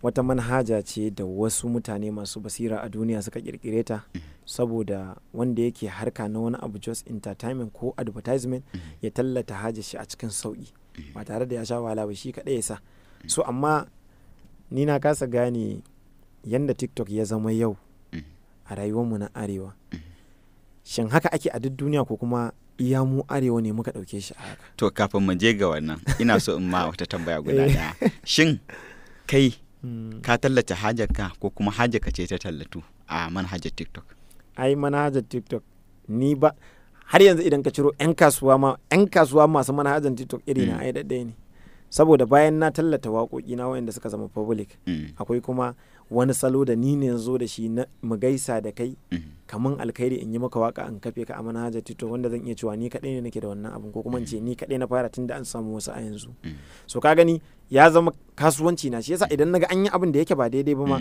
wata manhaja ce da wasu mutane masu basira a duniya suka kirkire ta saboda wanda yake harka na wani abu, just entertainment ko advertisement, ya tallata hajar shi a cikin sauki ba tare da ya sha wahala ba, shi kaɗai ya sa so. Amma ni na kasa gane yanda TikTok ya zama yau a rayuwarmu na arewa. Shin haka ake a duk duniya ko kuma iya mu arewa ne muka ɗauke shi a haka? To kafin mu je ga wannan, ina so in ma wata tambaya guda ɗaya. Shin kai ka tallata hajarka ko kuma hajarka ce ta tallatu a manhajar TikTok? Ai manhajar TikTok, ni ba har yanzu idan ka ciro 'yan kasuwa ma, 'yan kasuwa masu manhajar TikTok iri na, ai daɗaya ne, saboda bayan na tallata waƙoƙi na waɗanda suka zama public, akwai kuma wani salo da ni ne zo da shi na mu gaisa da kai kaman alkhairi, in yi maka waka in kafe ka a manhajar TikTok, wanda zan iya cewa ni kaɗai ne nake da wannan abun, ko kuma in ce ni kaɗai na fara, tunda an samu wasu a yanzu. So ka gani ya zama kasuwanci na. Shi yasa idan naga an yi abin da yake ba daidai ba ma,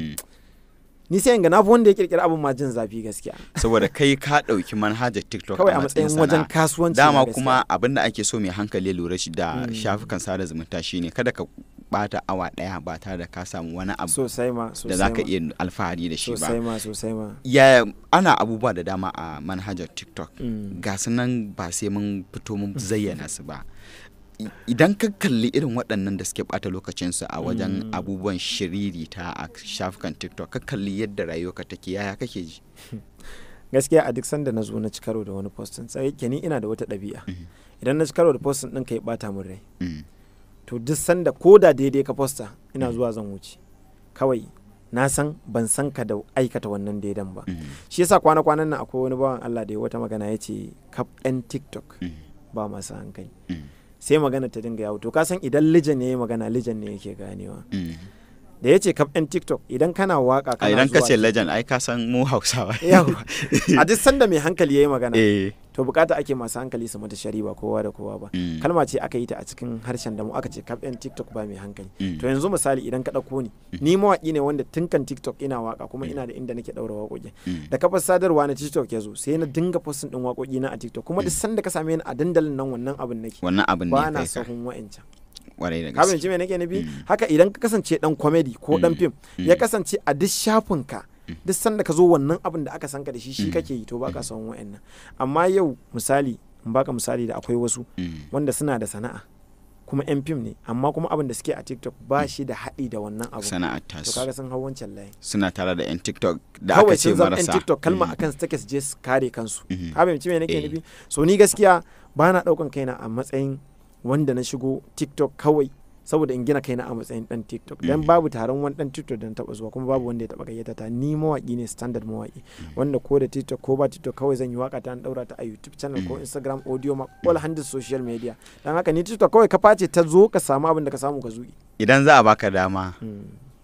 ni sai in ga nafi wanda ya kirkira abin ma jin zafi gaskiya. Saboda kai ka ɗauki manhajar TikTok Kawai a matsayin wajen sana'a. kasuwanci na Dama gaskiya. kuma abin da ake so mai hankali ya lura shi da shafukan sada zumunta shine kada ka bata awa ɗaya ba tare da ka samu wani abu Sosai ma, sosai da za ka ma. iya alfahari da shi ba. Sosai ma, sosai ma. Ya ana abubuwa da dama a manhajar TikTok, ga su nan ba sai mun fito mun zayyana su ba. Idan ka kalli irin waɗannan da suke ɓata lokacinsu a wajen abubuwan shiririta a shafukan TikTok, ka kalli yadda rayuwarka take, yaya kake ji? Gaskiya a duk sanda na zo na ci karo da wani postin, sai ke ni ina da wata ɗabi'a, idan na ci karo da postin ɗin ka ya ɓata min rai, to duk sanda ko da daidai ka posta, ina zuwa zan wuce kawai. Na san ban san ka da aikata wannan daidan ba. Shi yasa kwana-kwanan nan akwai wani bawan Allah da ya wata magana, ya ce kaf 'yan TikTok ba masu hankali. Sai magana ta dinga yawo. To ka san idan legend ne ya magana, legend ne yake ganewa. Da ya ce kaf 'yan TikTok, idan kana waka A kana idan ka zuwa ce legend, ai ka san mu Hausawa. Yawwa. A duk sanda mai hankali ya yi magana, to bukata ake masu hankali su mata shari, ba kowa da kowa ba. Kalma ce aka yi ta a cikin harshen da mu aka ce kaf 'yan TikTok ba mai hankali. To yanzu misali idan ka ɗauko ni, ni mawaƙi ne wanda tun kan TikTok ina waka, kuma ina da inda nake ɗaura waƙoƙi. Da kafar sadarwa na TikTok ya zo, sai na dinga posting ɗin waƙoƙi na a TikTok, kuma duk sanda ka same ni a dandalin nan, wannan abin nake. Wannan abin ne Ba na kai ka. sahun wa'ancan. Kwarai da Ka gaske. fahimci me nake nufi? Haka idan ka kasance dan comedy ko dan film, ya kasance a duk shafin ka, duk sanda ka zo wannan abin da aka san ka da shi, shi kake yi, to baka son wa'annan. Amma yau misali, in baka misali da akwai wasu wanda suna da sana'a kuma yan fim ne, amma kuma abin da suke a TikTok ba shi da haɗi da wannan abu. Sana'ar To tasu. kaga sun hau wancan layin. Suna tare da 'yan TikTok da aka Kawai ce sun zama yan marasa. TikTok, kalma akan su take, su je su kare kansu. Ka fahimci me nake Eh. nufi? So ni gaskiya ba na daukan kaina a matsayin wanda na shigo TikTok kawai saboda in gina kaina a matsayin dan TikTok, dan babu taron wani dan TikTok da na taba zuwa, kuma babu wanda ya taba gayyata ta. Ni mawaki ne, standard mawaki, wanda ko da TikTok ko ba TikTok, kawai zan yi waka ta, an daura ta a YouTube channel ko Instagram, audio ma, all handles social media. Dan haka ni TikTok kawai kafa ce ta zo ka samu abin da ka samu ka zuki. Idan za a baka dama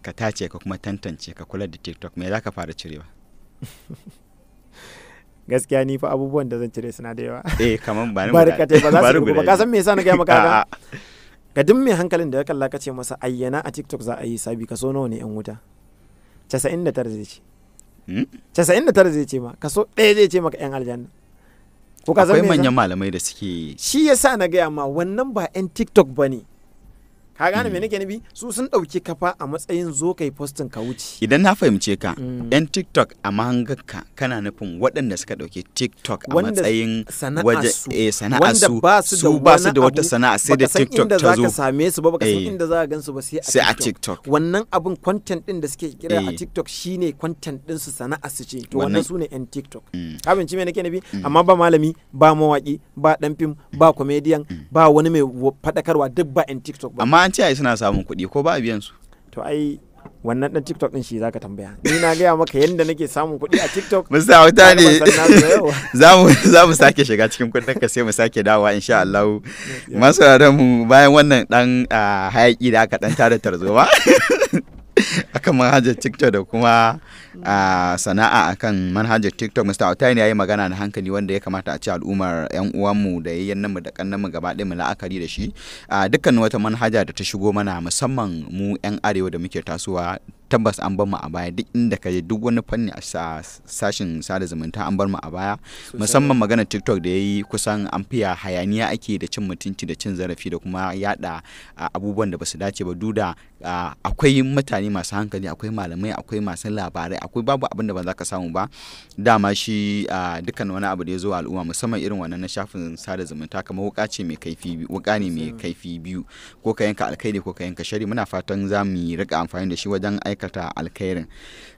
ka tace, ka kuma tantance, ka kula da TikTok, me za ka fara cirewa? Gaskiya ni fa abubuwan da zan cire suna da yawa. Eh, kaman ba ni guda. Barkatai ba za su Bari irgu ba. guda Ka san biyu. me yasa na gaya maka haka? A'a. Ga duk mai hankalin da ya kalla, ka ce masa ayyana a TikTok za a yi sabi, kaso nawa ne yan wuta? 99 zai ce. 99 zai ce ma, kaso 1 zai ce maka yan aljanna. Ko ka san Akwai me yasa? manyan malamai da suke Shi yasa na gaya ma, wannan ba yan TikTok ba ne. Ka gane me nake nufi? Su sun ɗauki kafa a matsayin zo kai posting ka wuce. Idan na fahimce ka, 'yan TikTok a mahangarka, kana nufin waɗanda suka ɗauki TikTok a Wanda matsayin sana'a waje su, eh, sana'a wanda su, ba su da su ba su wani da wata abu, sana'a sai da baka san TikTok inda ta za zo. ka same su ba, baka san Eh. inda za ka gan su ba sai a Sai a TikTok. TikTok. Wannan abin, content din da suke kira a Eh. TikTok shine content din su, sana'a su ce. To wannan Wannan- su ne yan TikTok. Ka fahimci me nake nufi? Amma ba malami ba, mawaki ba, dan fim ba, comedian ba, wani mai faɗakarwa, duk ba yan TikTok ba. Amma an ce ai suna samun kuɗi, ko ba a biyan su? To ai wannan dan TikTok din shi zaka tambaya. Ni na gaya maka yanda nake samun kuɗi a TikTok. Musa Auta ne. Kaga ban san nasu ba yawa. Za mu sake shiga cikin kundin ka, sai mu sake dawowa insha Allah. Masu mu, bayan wannan dan hayaki da aka dan tada tarzoma akan manhajar TikTok da kuma sana'a akan manhajar TikTok, Mr. Auta ne ya yi magana na hankali wanda ya kamata a ce al'ummar yan uwanmu da yayyannanmu da kannanmu gaba ɗaya mu la'akari da shi. Dukkan wata manhaja da ta shigo mana, musamman mu yan arewa da muke tasowa, tabbas an bar mu a baya. Duk inda ka je, duk wani fanni a sashin sada zumunta, an bar mu a baya, musamman maganar TikTok da ya yi. Kusan an fiya hayaniya ake da cin mutunci da cin zarafi da kuma yada abubuwan da basu dace ba, duk da akwai mutane masu hankali, akwai malamai, akwai masu labarai, akwai babu abin da ba za ka samu ba. Dama shi dukkan wani abu da ya zo al'umma, musamman irin wannan na shafin sada zumunta, kamar wuka ce mai kaifi, wuka ne mai kaifi biyu, ko ka yanka alkhairi ko ka yanka shari. Muna fatan za mu rika amfani da shi wajen aikata alkhairin.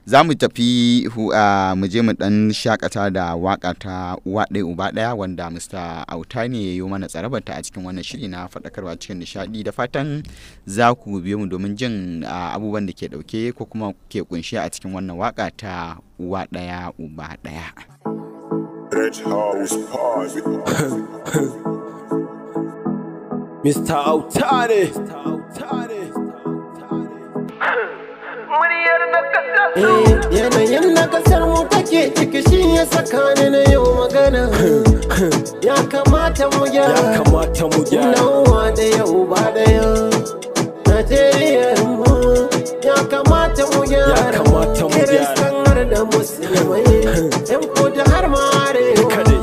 Za mu tafi mu je mu dan shakata da waka ta Uwa Ɗaya Uba Ɗaya, wanda Mr. Auta ne ya yi mana tsarabarta a cikin wannan shiri na faɗakarwa cikin nishaɗi. Da fatan za ku biyo mu domin jin abubuwan da ke ɗauke ko kuma ke kunshe a cikin wannan waka ta Uwa Ɗaya Uba Ɗaya. Red House Party. Mr. Autare. Muryar na kasassu. Yanayin na kasar mu take ciki shi ya saka ni na yau magana. Ya kamata mu gyara. Ya kamata mu gyara. Na uwa ɗaya uba ɗaya. Najeriya mu ya kamata mu gyara. Ya kamata mu gyara. Kiristan har da Musulmai. Yan kudu har ma arewa. Duka dai.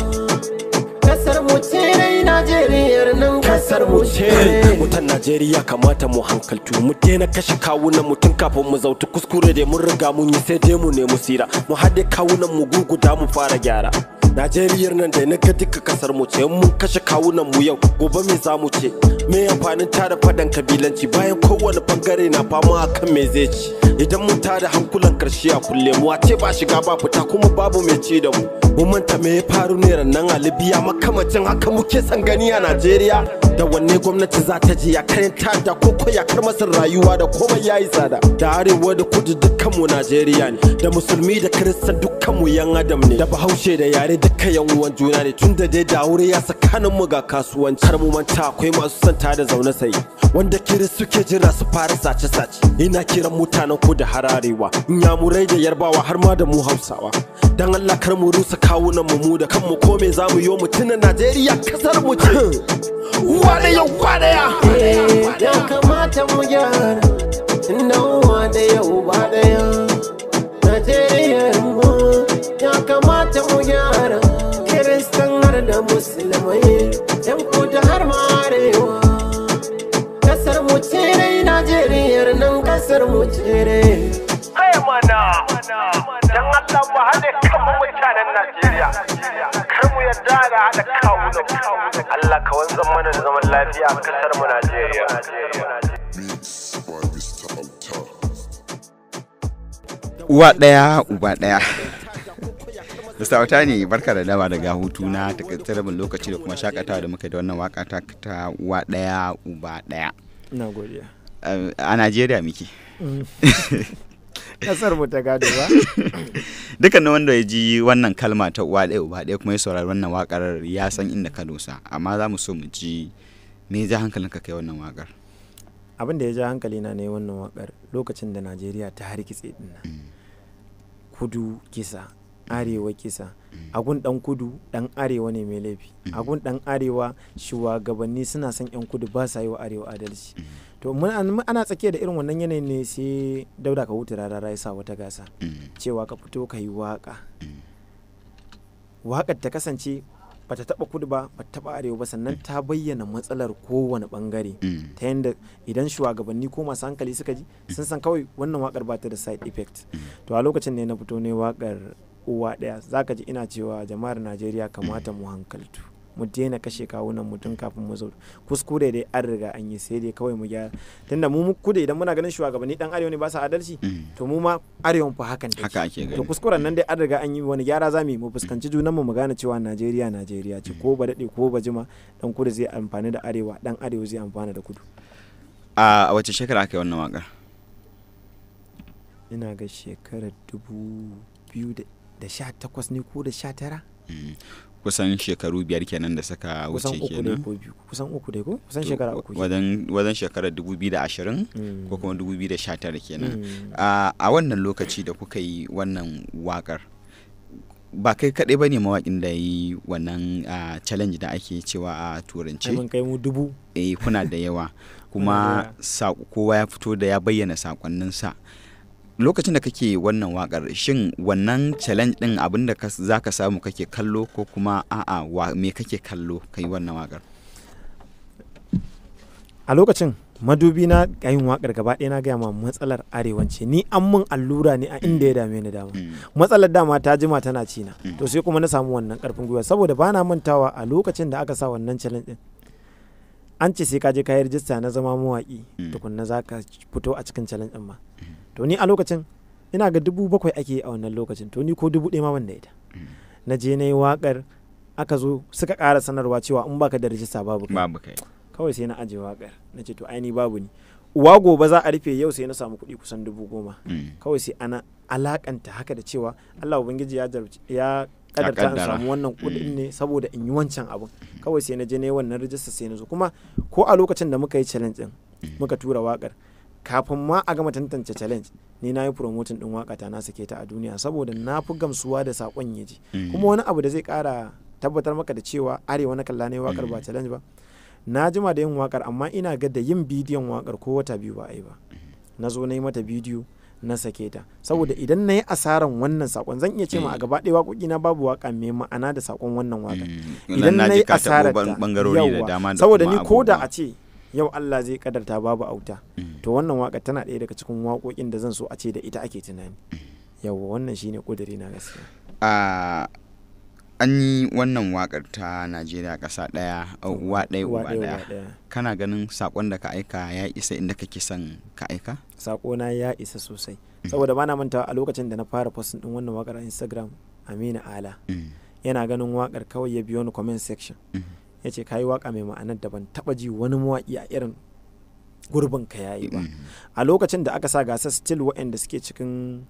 Kasar mu ce dai Najeriya nan, kasar mu ce. Mutan Najeriya, kamata mu hankaltu, mu daina kashe kawunan mutum kafin mu zautu. Kuskure da mun riga mun yi, sai dai mu nemi sira, mu haɗe kawunan mu guguda, mu fara gyara. Najeriyar nan da na ga duka kasar mu ce, mun kashe kawunan mu yau, gobe me za mu ce? Me amfanin tada fadan kabilanci bayan kowane bangare na fama akan me zai ci? Idan mun tada hankulan karshe a kulle mu, a ce ba shiga ba fita kuma babu mai ci da mu. Mu manta me ya faru ne nan a Libya, makamacin haka muke son gani a Najeriya. Da wanne gwamnati za ta je, ya kayan tada ko ko ya kar masa rayuwa da komai yayi tsada? Da arewa da kudu dukkan mu Najeriya ne, da musulmi da kiristan dukkan mu yan adam ne, da bahaushe da yare dukkan yan uwan juna ne. Tun da dai da aure ya tsakanin mu ga kasuwanci, har mu manta akwai masu son da zaune sai wanda kiris suke jira su fara sace sace. Ina kiran mutanen kudu har arewa, inyamurai da yarbawa har ma da mu Hausawa, dan Allah kar mu rusa kawunan mu, mu da kanmu. Ko me zamu yo mu tuna Najeriya kasar mu ce. Uwa ɗaya uba ɗaya. Ya kamata mu gyara, inda uwa ɗaya uba ɗaya. Najeriya mu ya kamata mu gyara, Kiristan har da Musulmai, yan kudu har ma arewa. Kasar mu ce dai Najeriyar nan, kasar mu ce dai. Kai mana, dan Allah mu haɗe kan mutanen Najeriya. Kar mu yarda da haɗa kawunan. Allah ka wanzan mana da zaman lafiya a kasar mu Najeriya. Beats by Mr. Auta. Uwa ɗaya uba ɗaya. Mr. Auta ne, barka da dawa daga hutu na takaitaccen lokaci da kuma shakatawa da muka yi da wannan waka ta uwa ɗaya uba ɗaya. Ina godiya. A Najeriya muke. Kasar mu ta gado ba. Dukkan wanda ya ji wannan kalma ta uwa ɗaya uba ɗaya kuma ya saurari wannan wakar ya san inda ka dosa, amma za mu so mu ji me ya ja hankalinka kai wannan wakar. Abin da ya ja hankali na ne wannan wakar, lokacin da Najeriya ta hargitse din nan, kudu kisa, arewa kisa, agun dan kudu dan arewa ne mai laifi, agun dan arewa shugabanni suna son yan kudu ba sa yi wa arewa adalci. To ana tsakiya da irin wannan yanayin ne sai Dauda Kahutu Rarara ya sa wata gasa cewa ka fito ka yi waka, wakar ta kasance bata taba kudu ba, bata taba arewa ba, sannan ta bayyana matsalar kowane bangare, ta yanda idan shugabanni ko masu hankali suka ji sun san kawai wannan wakar ba ta da side effect. To a lokacin ne na fito ne wakar uwa daya. Zaka ji ina cewa jama'ar Najeriya kamata mu hankaltu, mu daina kashe kawunan mutum kafin mu zo. Kuskure dai an riga an yi, sai dai kawai mu gyara, tunda mu kudu idan muna ganin shugabanni dan arewa ne ba su adalci, to mu ma arewan fa hakan take. Haka ake gani. To kuskuren nan dai an riga an yi, wani gyara zamu yi? Mu fuskanci junan mu, mu gane cewa Najeriya Najeriya ce, ko ba dade ko ba jima, dan kudu zai amfani da arewa, dan arewa zai amfana da kudu. A wace shekara aka yi wannan wakar? Ina ga shekarar 2018 ne ko da 19. Kusan shekaru 5 kenan da suka wuce. Kusan 3 dai. Kenan Ko 2, kusan 3 dai, ko kusan shekara 3 kenan. Wajen shekarar 2020 ko kuma 2019 kenan. A wannan lokaci da kuka yi wannan wakar, ba kai kaɗai ba ne mawaƙin da yi wannan challenge da ake cewa a turance. Ai mun kai mu 1000. Eh, kuna da yawa kuma kowa ya fito da ya bayyana sakonninsa. Lokacin da kake wannan wakar, shin wannan challenge din abinda za ka samu kake kallo ko kuma a'a, me kake kallo kai wannan wakar? A lokacin madubi na yin wakar gaba ɗaya na gaya ma matsalar arewanci ni an mun allura ne a inda ya dame ni. Dama matsalar dama ta jima tana ci na. To sai kuma na samu wannan karfin gwiwa, saboda bana mantawa a lokacin da aka sa wannan challenge din, an ce sai ka je ka yi rijista na zama mawaƙi tukunna za ka fito a cikin challenge din ma. To ni a lokacin ina ga 7,000 ake a wannan lokacin, to ni ko 1,000 ma ban da ita. Na je na yi wakar, aka zo suka ƙara sanarwa cewa in baka da rijista babu kai. Babu kai. Kawai sai na aje wakar, na ce to ai ni babu ni, uwa gobe za a rufe. Yau sai na samu kuɗi kusan 10,000. Kawai sai ana alakanta haka da cewa Allah ubangiji ya jarabci, ya kadarta in kaddara. samu wannan kuɗin ne saboda in yi wancan abun. Kawai sai na je na yi wannan rijista, sai na zo kuma ko a lokacin da muka yi challenge din muka tura wakar, kafin ma a gama tantance challenge ni na yi promoting din wakata, na sake ta a duniya saboda na fi gamsuwa da sakon ya ji. Kuma wani abu da zai kara tabbatar maka da cewa arewa na kalla ne wakar ba challenge ba, na jima da yin wakar, amma ina ga da yin bidiyon wakar ko wata 2 ba a yi ba, na zo na yi mata bidiyo na sake ta, saboda idan na yi asaran wannan sakon, zan iya ce ma a gaba ɗaya waƙoƙi na babu waka mai ma'ana da sakon wannan waka. Idan na ji yi ka taɓo asarar ta bangarori da yawwa, dama da saboda kuma ni ko da abubuwa. a ce yau Allah zai kadarta babu auta, to wannan waka tana ɗaya daga cikin waƙoƙin da zan so a ce da ita ake tunani. Yawwa, wannan shine ƙuduri na gaskiya. A An yi wannan wakar ta Najeriya ƙasa ɗaya, uwa ɗaya, Uwa uba ɗaya, ɗaya. uba ɗaya. Kana ganin saƙon da ka aika ya isa inda kake son ka aika? Sakona ya isa sosai, saboda bana mantawa a lokacin da na fara posting din wannan wakar a Instagram, Aminu Ala yana ganin wakar kawai ya biyo ni comment section, ya ce kayi waka mai ma'anar da ban taba ji wani mawaƙi a irin gurbin ka yayi ba. A lokacin da aka sa gasar, still waɗanda suke cikin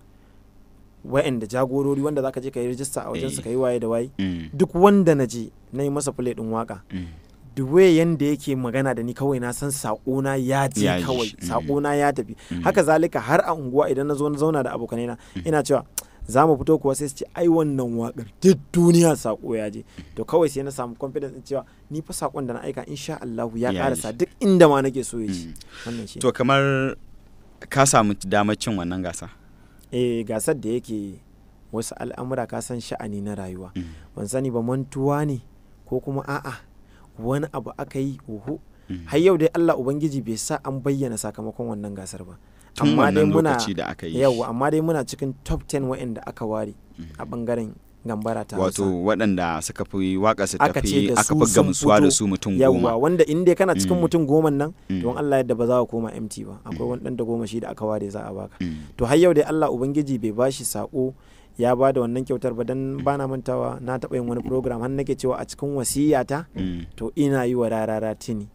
waɗanda jagorori wanda zaka je ka yi rijista a wajen su, ka yi waye da waye, duk wanda na je na yi masa play din waka, the way yanda yake magana da ni kawai na san saƙona ya je. Ya ji Kawai shi. Saƙona ya tafi. Haka zalika har a unguwa idan na zo na zauna da abokanai na, ina cewa za mu fito kuwa, sai su ce ai wannan waƙar duk duniya saƙo ya je. To kawai sai na samu confidence din cewa ni fa saƙon da na aika insha Allahu ya Ya ƙarasa ji. duk inda ma nake so ya ji. Wannan shi. To kamar ka samu damar cin wannan gasa? Eh, gasar da yake wasu al'amura, ka san sha'ani na rayuwa, ban sani ba mantuwa ne ko kuma a'a wani abu aka yi, oho. Har yau dai Allah Ubangiji bai sa an bayyana sakamakon wannan gasar ba. Tun Amma dai wannan muna lokaci da aka yi. Yawwa, amma dai muna cikin top 10 wa'anda aka ware a bangaren Gambara ta Wato Hausa. waɗanda suka fi waƙa su Aka ce tafi da aka su fi sun gamsuwa da fito. su mutum Yawwa, 10. wanda in dai kana cikin mutum 10 nan, to in Allah yadda ba za ka koma empty ba, akwai wani dan da goma shi da aka ware za a baka. To har yau dai Allah Ubangiji bai bashi sako ya ba da wannan kyautar ba, dan bana mantawa na taɓa yin wani program har nake cewa a cikin wasiyata to ina yi wa Rarara tini,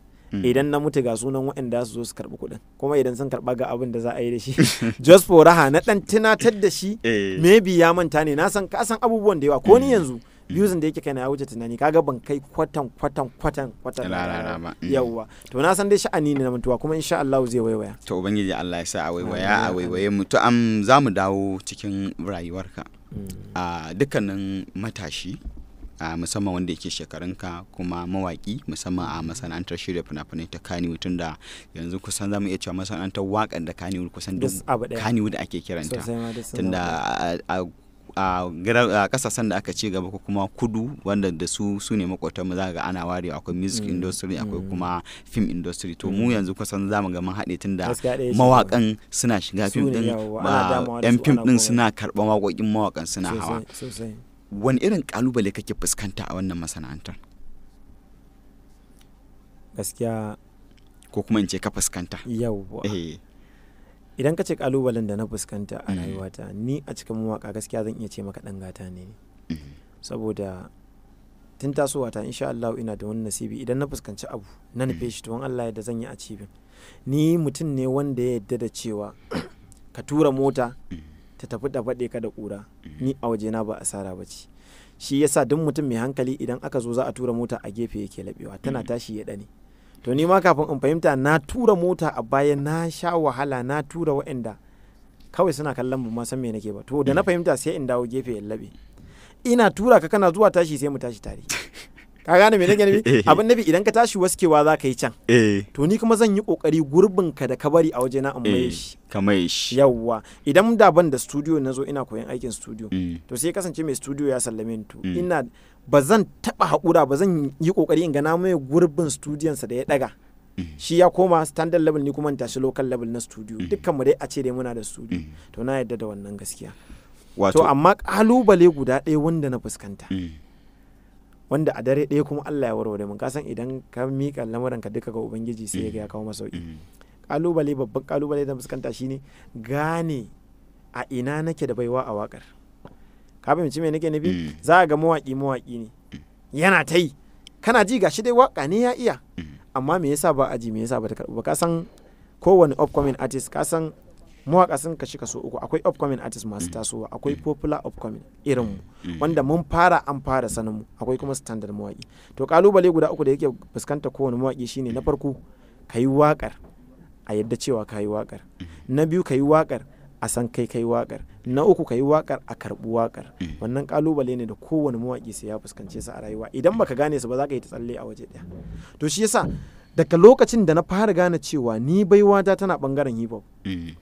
idan na mutu ga sunan waɗanda su zo su karɓi kuɗin, kuma idan sun karɓa ga abin da za a yi da shi, just for raha na ɗan tunatar da shi. Maybe ya manta ne, na san ka san abubuwan da yawa, ko ni yanzu views da yake kaina ya wuce tunani, kaga ban kai kwatan kwatan kwatan kwatan Rarara ba. Yawwa, to na san dai sha'ani ne na mantuwa, kuma insha Allah zai waiwaya. To Ubangiji Allah ya sa a waiwaya, a waiwaye mu. To am za mu dawo cikin rayuwarka. A dukkanin matashi, a musamman wanda yake shekarunka kuma mawaki, musamman a masana'antar shirya fina-finai ta Kannywood, tunda yanzu kusan za mu iya cewa masana'antar waƙar da Kannywood kusan duk Duk abu ɗaya. Kannywood ake kiranta. Sosai ma, duk sun Tunda zama a kasashen da aka ci gaba ko kuma kudu wanda da su su ne makotanmu, za ga ana warewa akwai music industry, akwai kuma film industry. To mu yanzu kusan za mu ga mun haɗe, tunda Gaskiya ɗaya ce. Mawakan suna shiga Su fim ne, din yawwa, ana damawa da yan su, fim ana din komai. suna karɓan waƙoƙin mawakan suna hawa. Sosai sosai. Wani irin kalubale kake fuskanta a wannan masana'antar? Gaskiya Ko kuma in ce ka fuskanta? Yawwa, idan ka ce kalubalen da na fuskanta a rayuwata, ni a cikin mawaka gaskiya zan iya ce maka dan gata ne ni. Saboda tun tasowata insha Allah ina da wani nasibi, idan na fuskanci abu na nufe shi, to in Allah yadda zan yi achieving. Ni mutum ne wanda ya yadda da cewa ka tura mota ta tafi da baɗe ka da ƙura, ni a wajena ba asara ba ce. Shi yasa duk mutum mai hankali idan aka zo za a tura mota, a gefe yake laɓewa, tana tashi ya ɗane. To ni ma kafin in fahimta na tura mota a baya, na sha wahala, na tura waɗanda kawai suna kallon ba ma san me nake ba. To da na fahimta sai in dawo gefe in laɓe, ina tura ka, kana zuwa tashi sai mu tashi tare. Ka gane me nake nufi? Abin nufi, idan ka tashi waskewa za ka yi can, to ni kuma zan yi kokari gurbin ka da ka bari a wajena in maye shi. Ka maye shi. Yawwa, idan da ban da studio na zo ina koyon aikin studio, to sai kasance mai studio ya sallame ni, to ina ba zan taba haƙura ba, zan yi kokari in ga na maye gurbin studionsa da ya daga. Shi ya koma standard level, ni kuma in tashi local level na studio. Dukkan mu dai a ce dai muna da studio. To na yadda da wannan gaskiya. Wato To amma kalubale guda ɗaya wanda na fuskanta, wanda a dare ɗaya kuma Allah ya warware mun, kasan idan ka miƙa lamuran ka duka ga Ubangiji sai ya ga ya kawo masauki. Kalubale, babban kalubale da na fuskanta shine gane a ina nake da baiwa a wakar. Ka fahimci me nake nufi? Za a ga mawaki mawaki ne, yana ta yi, kana ji gashi dai waka ne ya iya, amma me yasa ba aji, me yasa ba ta karɓu ba? Ka san kowane upcoming artist, ka san mawaka sun kashi kaso uku: akwai upcoming artist masu tasowa, akwai popular upcoming irin mu wanda mun fara an fara sanin mu, akwai kuma standard mawaki. To kalubale guda uku da yake fuskanta kowane mawaki shine: na farko, ka yi wakar a yadda cewa ka yi wakar; na biyu, ka yi wakar a san kai kai wakar; na uku, ka yi wakar a karɓi wakar. Wannan kalubale ne da kowane mawaki sai ya fuskance su a rayuwa. Idan baka gane su ba, za ka yi ta tsalle a waje ɗaya. To shi yasa daga lokacin da na fara gane cewa ni baiwata tana bangaren hip hop,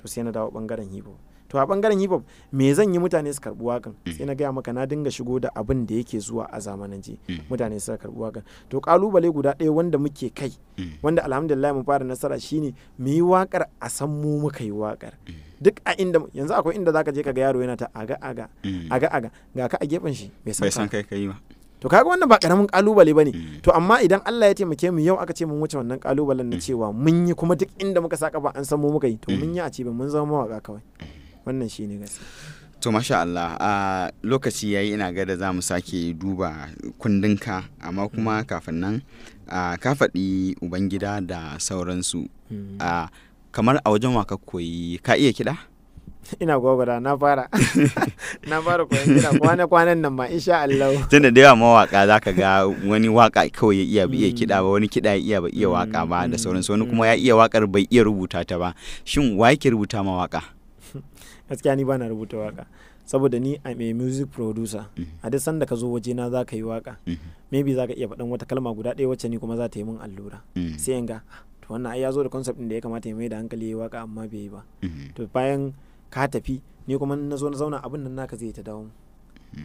to sai na dawo bangaren hip hop. To a bangaren hip hop, me zan yi mutane su karbi wakan? Sai na gaya maka na dinga shigo da abin da yake zuwa a zamanance, mutane suka karbi wakan. To kalubale guda ɗaya wanda muke kai, wanda alhamdulillah mun fara nasara, shine mu yi wakar a san mu muka yi wakar. Duk a inda yanzu akwai inda zaka je ka ga yaro yana ta aga aga aga aga, ga ka a gefen shi bai Bai san san ka kai kai ba. To kaga wannan ba karamin kalubale bane. To amma idan Allah ya taimake mu yau aka ce mun wuce wannan kalubalen na cewa mun yi, kuma duk inda muka saka ba an san mu muka yi, to mun yi a ce mun zama mawaka kawai. Wannan shine gaskiya. To masha Allah, a lokaci yayi, ina ga da za mu sake duba kundinka, amma kuma kafin nan ka faɗi Ubangida da sauransu. Kamar a wajen waka koyi, ka iya kiɗa? Ina gwagwada, na fara koyon kiɗa kwana kwanan nan ma, insha Allah. Tunda da yawa mawaka za ka ga wani waka kawai ya iya, bai iya kiɗa ba, wani kiɗa ya iya, ba iya waka ba da sauransu, wani kuma ya iya wakar bai iya rubuta ta ba. Shin wa yake rubuta ma waka? Gaskiya ni bana rubuta waka, saboda ni I'm a music producer. A duk sanda ka zo wajena za ka yi waka, maybe za ka iya faɗan wata kalma guda ɗaya wacce ni kuma za ta yi min allura, sai in ga, "Ah, to wannan ai ya zo da concept ɗin da ya kamata ya mai da hankali ya yi waka, amma bai yi ba." To bayan ka tafi, ni kuma na zo na zauna, abin nan naka zai ta dawo mun.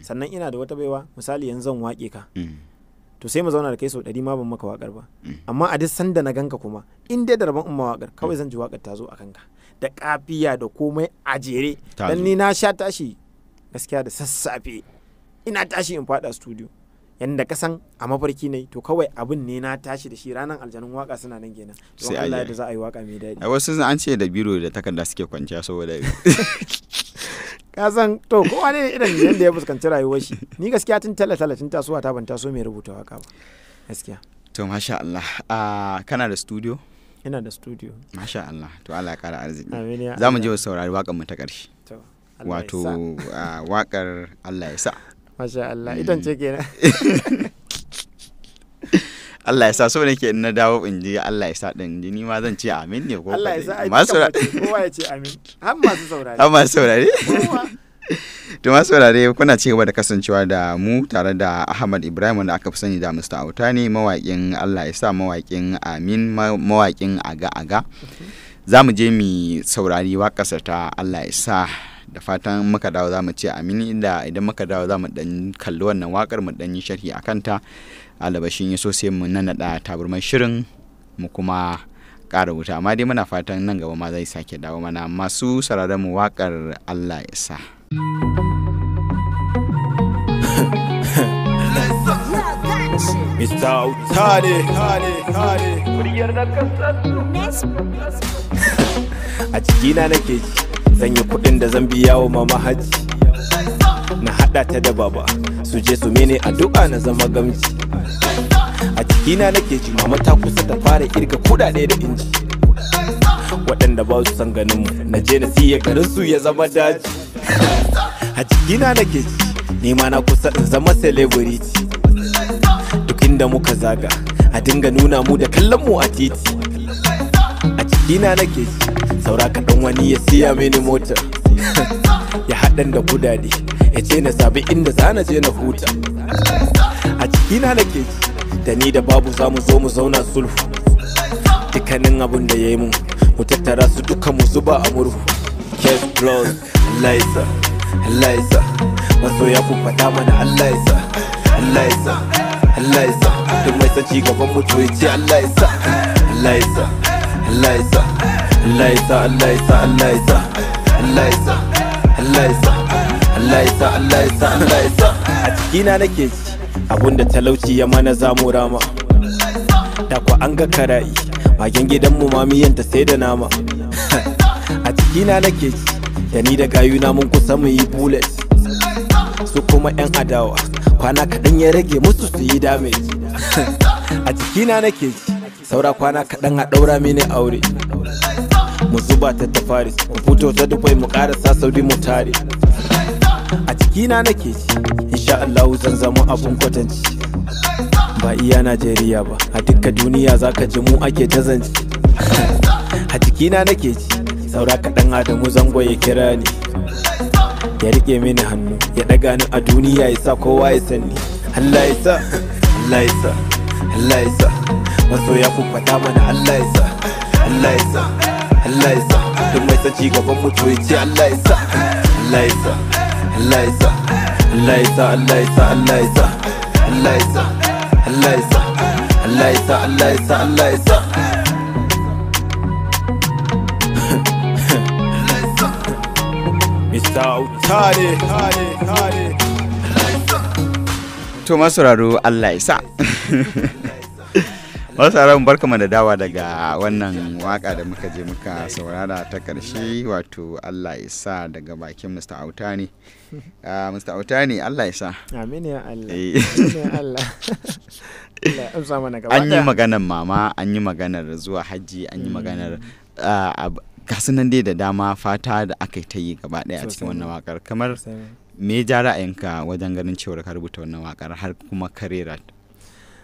Sannan ina da wata baiwa, misali yanzu zan waƙe ka, to sai mu zauna da kai sau 100 ma ban maka waƙar ba, amma a duk sanda na ganka kuma, in dai da rabon in ma waƙar, kawai zan ji waƙar ta zo a kanka da kafiya da komai a jere. Ta Dan zo. ni na sha tashi gaskiya da sassafe, ina tashi in fada studio yanda ka san a mafarki ne, to kawai abin ne na tashi da shi ranar, aljanun waka suna nan kenan. To Sai a Allah je. da za a yi waka mai daɗi. A wasu an ce da biro da takarda suke kwanciya saboda Ka san to kowa ne irin yanda ya fuskanci rayuwar shi. Ni gaskiya tun tala tala, tun tasowa ta, ban taso mai rubuta waka ba gaskiya. To masha Allah, kana da studio? Ina da studio. Masha Allah, to Allah ya kara arziki. Amin ya Za mu Allah. je mu saurari waƙar mu ta ƙarshe. To, Allah ya Wato sa. Waƙar Allah ya sa. Masha Allah, itan ce kenan. Allah ya sa, so nake in na dawo in ji Allah ya sa din ji, ni ma zan ce amin ne ko Allah ya sa, ai masu dukan mu ce, kowa ya ce amin, har masu saurari. Har masu saurare. Kowa. To masu saurare, kuna ci gaba da kasancewa da mu tare da Ahmad Ibrahim, wanda aka fi sani da Mr. Auta ne, mawaƙin Allah ya sa, mawaƙin amin, mawaƙin aga aga. Za mu je mu saurari waƙarsa ta Allah ya sa, da fatan muka dawo za mu ce amin, inda idan muka dawo za mu dan kalli wannan waƙar, mu dan yi sharhi a kanta, alabashin ya so sai mu nannaɗa taburman shirin mu kuma ƙara wuta. Amma dai muna fatan nan gaba ma zai sake dawo mana. Masu sauraron mu, waƙar Allah ya sa. Mr. Auta ne. A cikina nake ji zan yi kuɗin da zan biya wa mama hajji, na haɗa ta da baba su je su mene addu'a na zama gamji. A cikina nake ji mama ta kusa ta fara kirga kuɗaɗe da inji, waɗanda ba su san ganin mu, na je na siya garin su ya zama daji. A cikina nake ji ni ma na kusa in zama celebrity, duk inda muka zaga a dinga nuna mu da kallon mu a titi. A cikina nake ji saura kaɗan wani ya siya mini mota, ya haɗan da kudade, ya ce na sabi inda za na je na huta. A cikina nake ji da ni da babu za mu zo mu zauna sulhu, dukkanin abun da ya yi mun mu tattara su duka mu zuba a murhu. Case closed. Allah ya sa, Allah ya sa, masoya ku faɗa mana Allah ya sa, Allah ya sa, Allah ya sa, duk mai son ci gaban mu to ya ce Allah ya sa, Allah ya sa, Allah ya sa, Allah ya sa, Allah ya sa, Allah ya sa, Allah ya sa, Allah ya sa, Allah ya sa, Allah ya sa, Allah ya sa. A cikina nake ji abunda talauci ya mana zamu rama, da ku an ga kara'i magen gidanmu ma miyanta sai da nama. A cikina nake ji da ni da gayuna mun kusa mu yi bullet, su kuma yan adawa kwana kaɗan ya rage musu su yi damage. A cikina nake ji saura kwana kaɗan a ɗaura mini aure, mu zuba ta ta Paris, mu fito ta Dubai, mu ƙarasa Saudi mu tare. A cikina nake ji insha Allahu zan zama abun kwatanci, ba iya Najeriya ba, a dukka duniya zaka ji mu ake ta zance. A jikina nake ji saura kaɗan Adamu Zango ya kira ni, ya rike mini hannu, ya ɗaga ni a duniya, ya sa kowa ya sani. Allah ya sa, Allah ya sa, Allah ya sa, masoya ku faɗa mana Allah ya sa, Allah ya sa, Allah ya sa, duk mai son ci gaban mu to ya ce Allah ya sa, Allah ya sa, Allah ya sa, Allah ya sa, Allah ya sa, Allah ya sa, Allah ya sa, Allah ya sa, Allah ya sa, Allah ya sa, Allah ya sa. Mr. Auta ne. To masauraro, Allah ya sa. Masauraro, barkamu da dawa daga wannan waka da muka je muka saurara ta karshe, wato Allah ya sa daga bakin Mr. Autani. Mr. Autani, Allah ya sa. Amin ya Allah. Eh. Amin ya Allah. Allah ya amsa mana gaba An yi ɗaya. maganar mama, an yi maganar zuwa hajji, an yi maganar gasu nan dai da dama, fata da aka yi ta yi gaba ɗaya a cikin Sosai wannan ma. wakar. Kamar Sosai ma. me ya ja ra'ayinka wajen ganin cewar ka rubuta wannan wakar har kuma ka rera ta?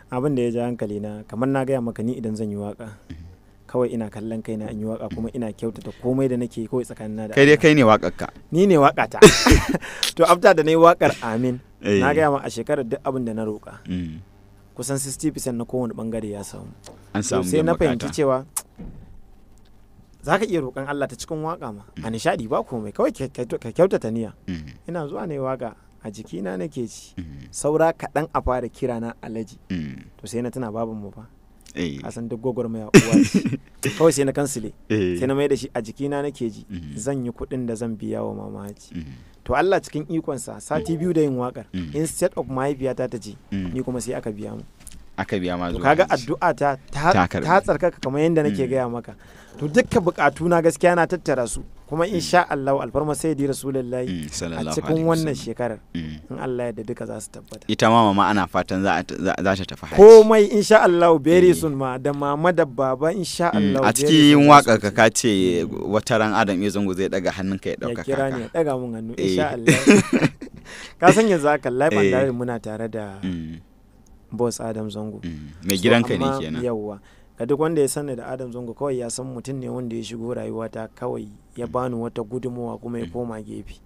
Abin da ya ja hankali na, kamar na gaya maka, ni idan zan yi waka kawai ina kallon kaina in yi waka, kuma ina kyautata komai da nake kawai tsakanina da Kai dai Allah. kai ne waƙarka. Ni ne waka ta. To, after da na yi wakar Amin, Eh. na gaya ma, a shekarar duk abin da na roƙa kusan 60% na kowane bangare ya samu. An To, samu sai biyan na fahimci bukata. cewa za ka iya roƙon Allah ta cikin waka ma a nishadi, ba komai, kawai ka kyautata niyya. Ina zuwa ne waka a jikina nake ci, saura kaɗan a fara kira na alaji, to sai na tuna baban mu fa. Ka san duk gwagwarmaya uwa ce. Kawai sai na kansile, sai na mai da shi a jikina nake ji, zan yi kuɗin da zan biya wa mama haji. To, Allah cikin ikonsa, sati 2 da yin wakar, instead of mahaifiyata ta ji, ni kuma sai aka biya mu. Aka biya ma To, zuwa kaga hajji. addu'a ta Ta ta karɓu. ta tsarkaka kamar yadda nake gaya maka. To, dukkan bukatu na gaskiya na tattara su, kuma insha Allah, alfarma sayyidi rasulullahi, a Sallallahu cikin alaihi wannan wasallam. shekarar, in Allah ya yarda, duka za su tabbata. Ita ma mama ana fatan za ta tafi hajji. Komai insha Allah, very Eh. soon ma, da mama da baba, insha Allah, A very cikin soon za su waƙar ka wuce. ka ce wata ran Adam ya Zango zai daga hannunka ya Ya ɗauka kira ni, ya kaka. daga mun hannu. Eh. Insha Allah. Ka san yanzu haka live and Eh. direct muna tare da boss Adam Zango. Mai So, gidanka ne amma kenan. yawwa, ga duk wanda ya sani da Adam Zango, kawai ya san mutum ne wanda ya shigo rayuwata, kawai ya bani wata gudunmawa kuma ya koma gefe.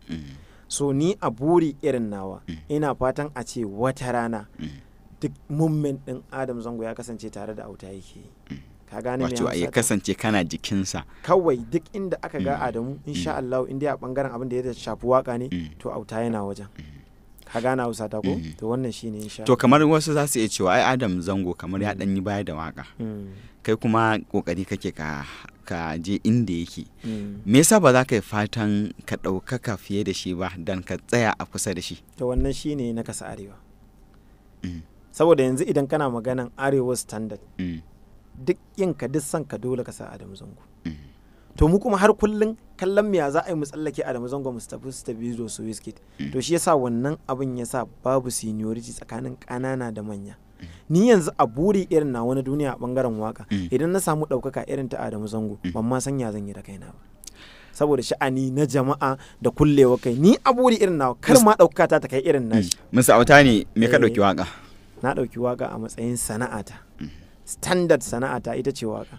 So ni a buri irin nawa, ina fatan a ce wata rana duk movement din Adam Zango ya kasance tare da Auta yake yi. Ka gane me Wato ya Hausa ta? kasance kana jikinsa. Kawai duk inda aka ga Adamu, insha Allah, in dai a bangaren abin da ya shafi waka ne, to Auta yana wajen. Ka gane Hausa ta ko? To, wannan shine insha To, kamar wasu za su iya cewa ai Adam Zango kamar ya ɗan yi baya da waka. Allah. Kai kuma kokari kake ka je inda yake. Me yasa ba za ka yi fatan ka ɗaukaka fiye da shi ba dan ka tsaya a kusa da shi? To, wannan shine na kasa arewa. Saboda yanzu idan kana maganan arewa standard, duk yin ka, duk son ka, dole ka sa Adamu Zango. To, mu kuma har kullun kallon mu ya za a yi mu tsallake Adamu Zango mu tafi su tafi zo su Wizkid. To, shi yasa wannan abin yasa babu seniority tsakanin ƙanana da manya. Ni yanzu a buri irin na wani duniya a bangaren waka, idan na samu ɗaukaka irin ta Adamu Zango, ban ma san ya zan yi da kaina ba, saboda sha'ani na jama'a da kullewa kai. Ni a buri irin nawa, kar ma ɗaukaka ta ta kai irin nashi. Musa Auta ne, me ka Eh. ɗauki waka? Na ɗauki waka a matsayin sana'ata. Standard sana'ata ita ce waka,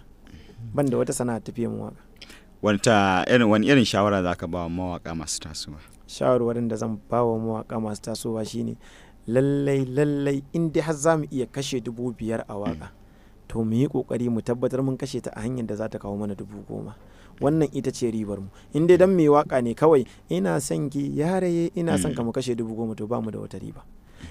ban da wata sana'a tafiye min waka. Wata irin wani irin shawara za ka ba wa mawaka masu tasowa? Shawarwarin da zan ba wa mawaka masu tasowa shine lallai lallai, in dai har za mu iya kashe 5,000 a waka, to mu yi kokari mu tabbatar mun kashe ta a hanyar da za ta kawo mana 10,000. Wannan ita ce ribar mu. In dai dan mai waka ne kawai, ina son ki yaraye, ina son ka, mu kashe 10,000, to ba mu da wata riba.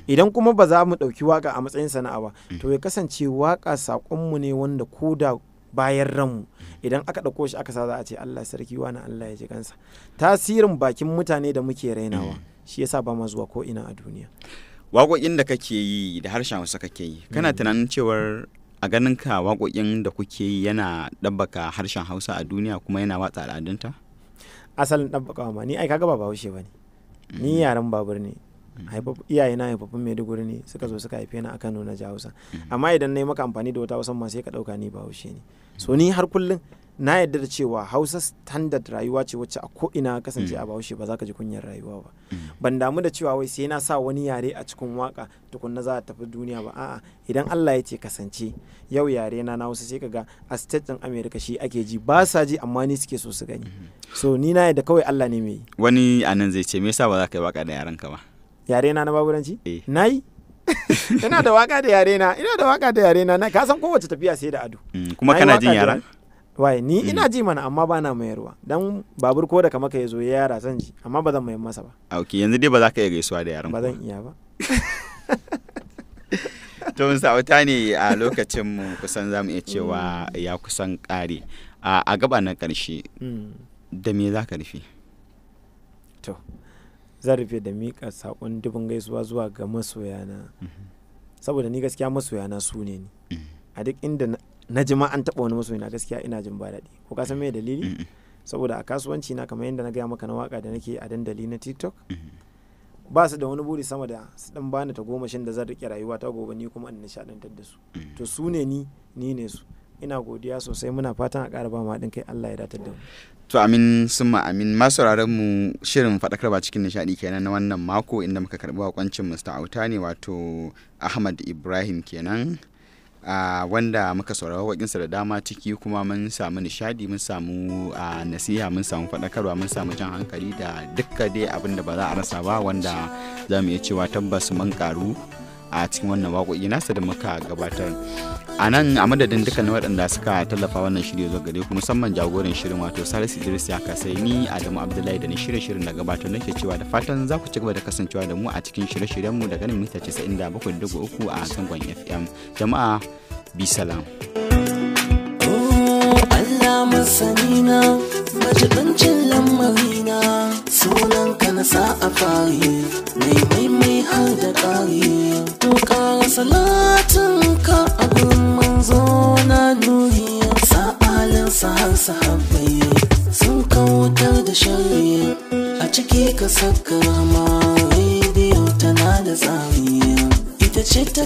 Idan kuma ba za mu ɗauki waka a matsayin sana'a ba, to ya kasance waka saƙonmu ne wanda ko da bayan ranmu, idan aka ɗauko shi aka sa, za a ce Allah sarki wani, Allah ya ji kansa. Tasirin bakin mutane da muke rainawa shi yasa ba ma zuwa ko ina a duniya. Waƙoƙin da kake yi da harshen Hausa kake yi, kana tunanin cewar a ganin ka waƙoƙin da kuke yi yana ɗabbaka harshen Hausa a duniya kuma yana watsa al'adunta? Asalin ɗabbakawa ma, ni ai kaga ba Bahaushe ba ne ni, yaren babur ne. Iyaye na haifaffun Maiduguri ne, suka zo suka haife ni a Kano, na ji Hausa. Amma idan na yi maka amfani da wata Hausa ma, sai ka ɗauka ni Bahaushe ne. So ni har kullum na yarda da cewa Hausa standard rayuwa ce wacce a ko ina kasance a Bahaushe ba za ka ji kunyar rayuwa ba. Ban damu da cewa wai sai na sa wani yare a cikin waka tukunna za a tafi duniya ba. A'a, idan Allah ya ce kasance yau yare na na Hausa, sai ka ga a state din America shi ake ji, ba sa ji amma ni suke so su gani. So ni na yarda kawai Allah ne mai yi. Wani a nan zai ce me yasa ba za ka yi waka da yarenka ba? Yare na na baburanci? Eh. Nayi, ina da waka da yare na, ina da waka da yare na. Ka san kowace tafiya sai da ado. Kuma Nayi kana waka jin da yaran? Waye ni? Ina ji mana, amma ba na mayarwa. Dan babur ko da kama ka yazo ya yara zan ji, amma ba zan mayar masa ba. A, ok, yanzu dai ba za ka iya gaisuwa da yaran Ba ku zan iya ba. To, mun sa'auta ne, a lokacin mu kusan za mu iya cewa ya kusan ƙare. A gaba na ƙarshe, da me za ka rufe? To, Zan rufe da miƙa saƙon dubin gaisuwa zuwa ga masoyana, saboda ni gaskiya masoyana su ne ni. A duk inda na ji ma an taɓa wani masoyina, gaskiya ina jin ba daɗi. Ko ka san me dalili? Saboda a kasuwanci na, kamar yadda na gaya maka, na waka da nake a dandali na TikTok, ba su da wani buri sama da su dan bani ta gomashin da zan rike rayuwa ta gobe, ni kuma in nishadantar da su. To su ne ni, ni ne su. Ina godiya sosai. Muna fatan a ƙara ba mu haɗin kai. Allah ya datar da mu. To, amin summa amin. Masu mu, shirin faɗakarwa cikin nishaɗi kenan na wannan mako, inda muka karɓi bakoncin Mr. Auta ne, wato Ahmad Ibrahim kenan, wanda muka saurari waƙinsa da dama ciki, kuma mun samu nishaɗi, mun samu nasiha, mun samu faɗakarwa, mun samu jan hankali da dukka dai abin da ba za a rasa ba, wanda za mu iya cewa tabbas mun karu a cikin wannan waƙoƙi nasa da muka gabatar a nan. A madadin dukkanin waɗanda suka tallafa wannan shirya zuwa gare ku, musamman jagoran shirin, wato Salisu Idris ya kasai, ni Adamu Abdullahi da ni shirye shirin da gabatar nake cewa da fatan za ku ci gaba da kasancewa da mu a cikin shirye-shiryenmu daga nan mita 97.3 a zangon FM. Jama'a, bi salam. Allah masanina, majibancin lamarina, sunanka na sa a fari mai maimai har da ƙari. To ƙara salatinka a gurin manzo na nuri, sa'alinsa har sahabbai sun kautar da shari a ciki. Ka saka ma rediyo tana da tsari, ita ce ta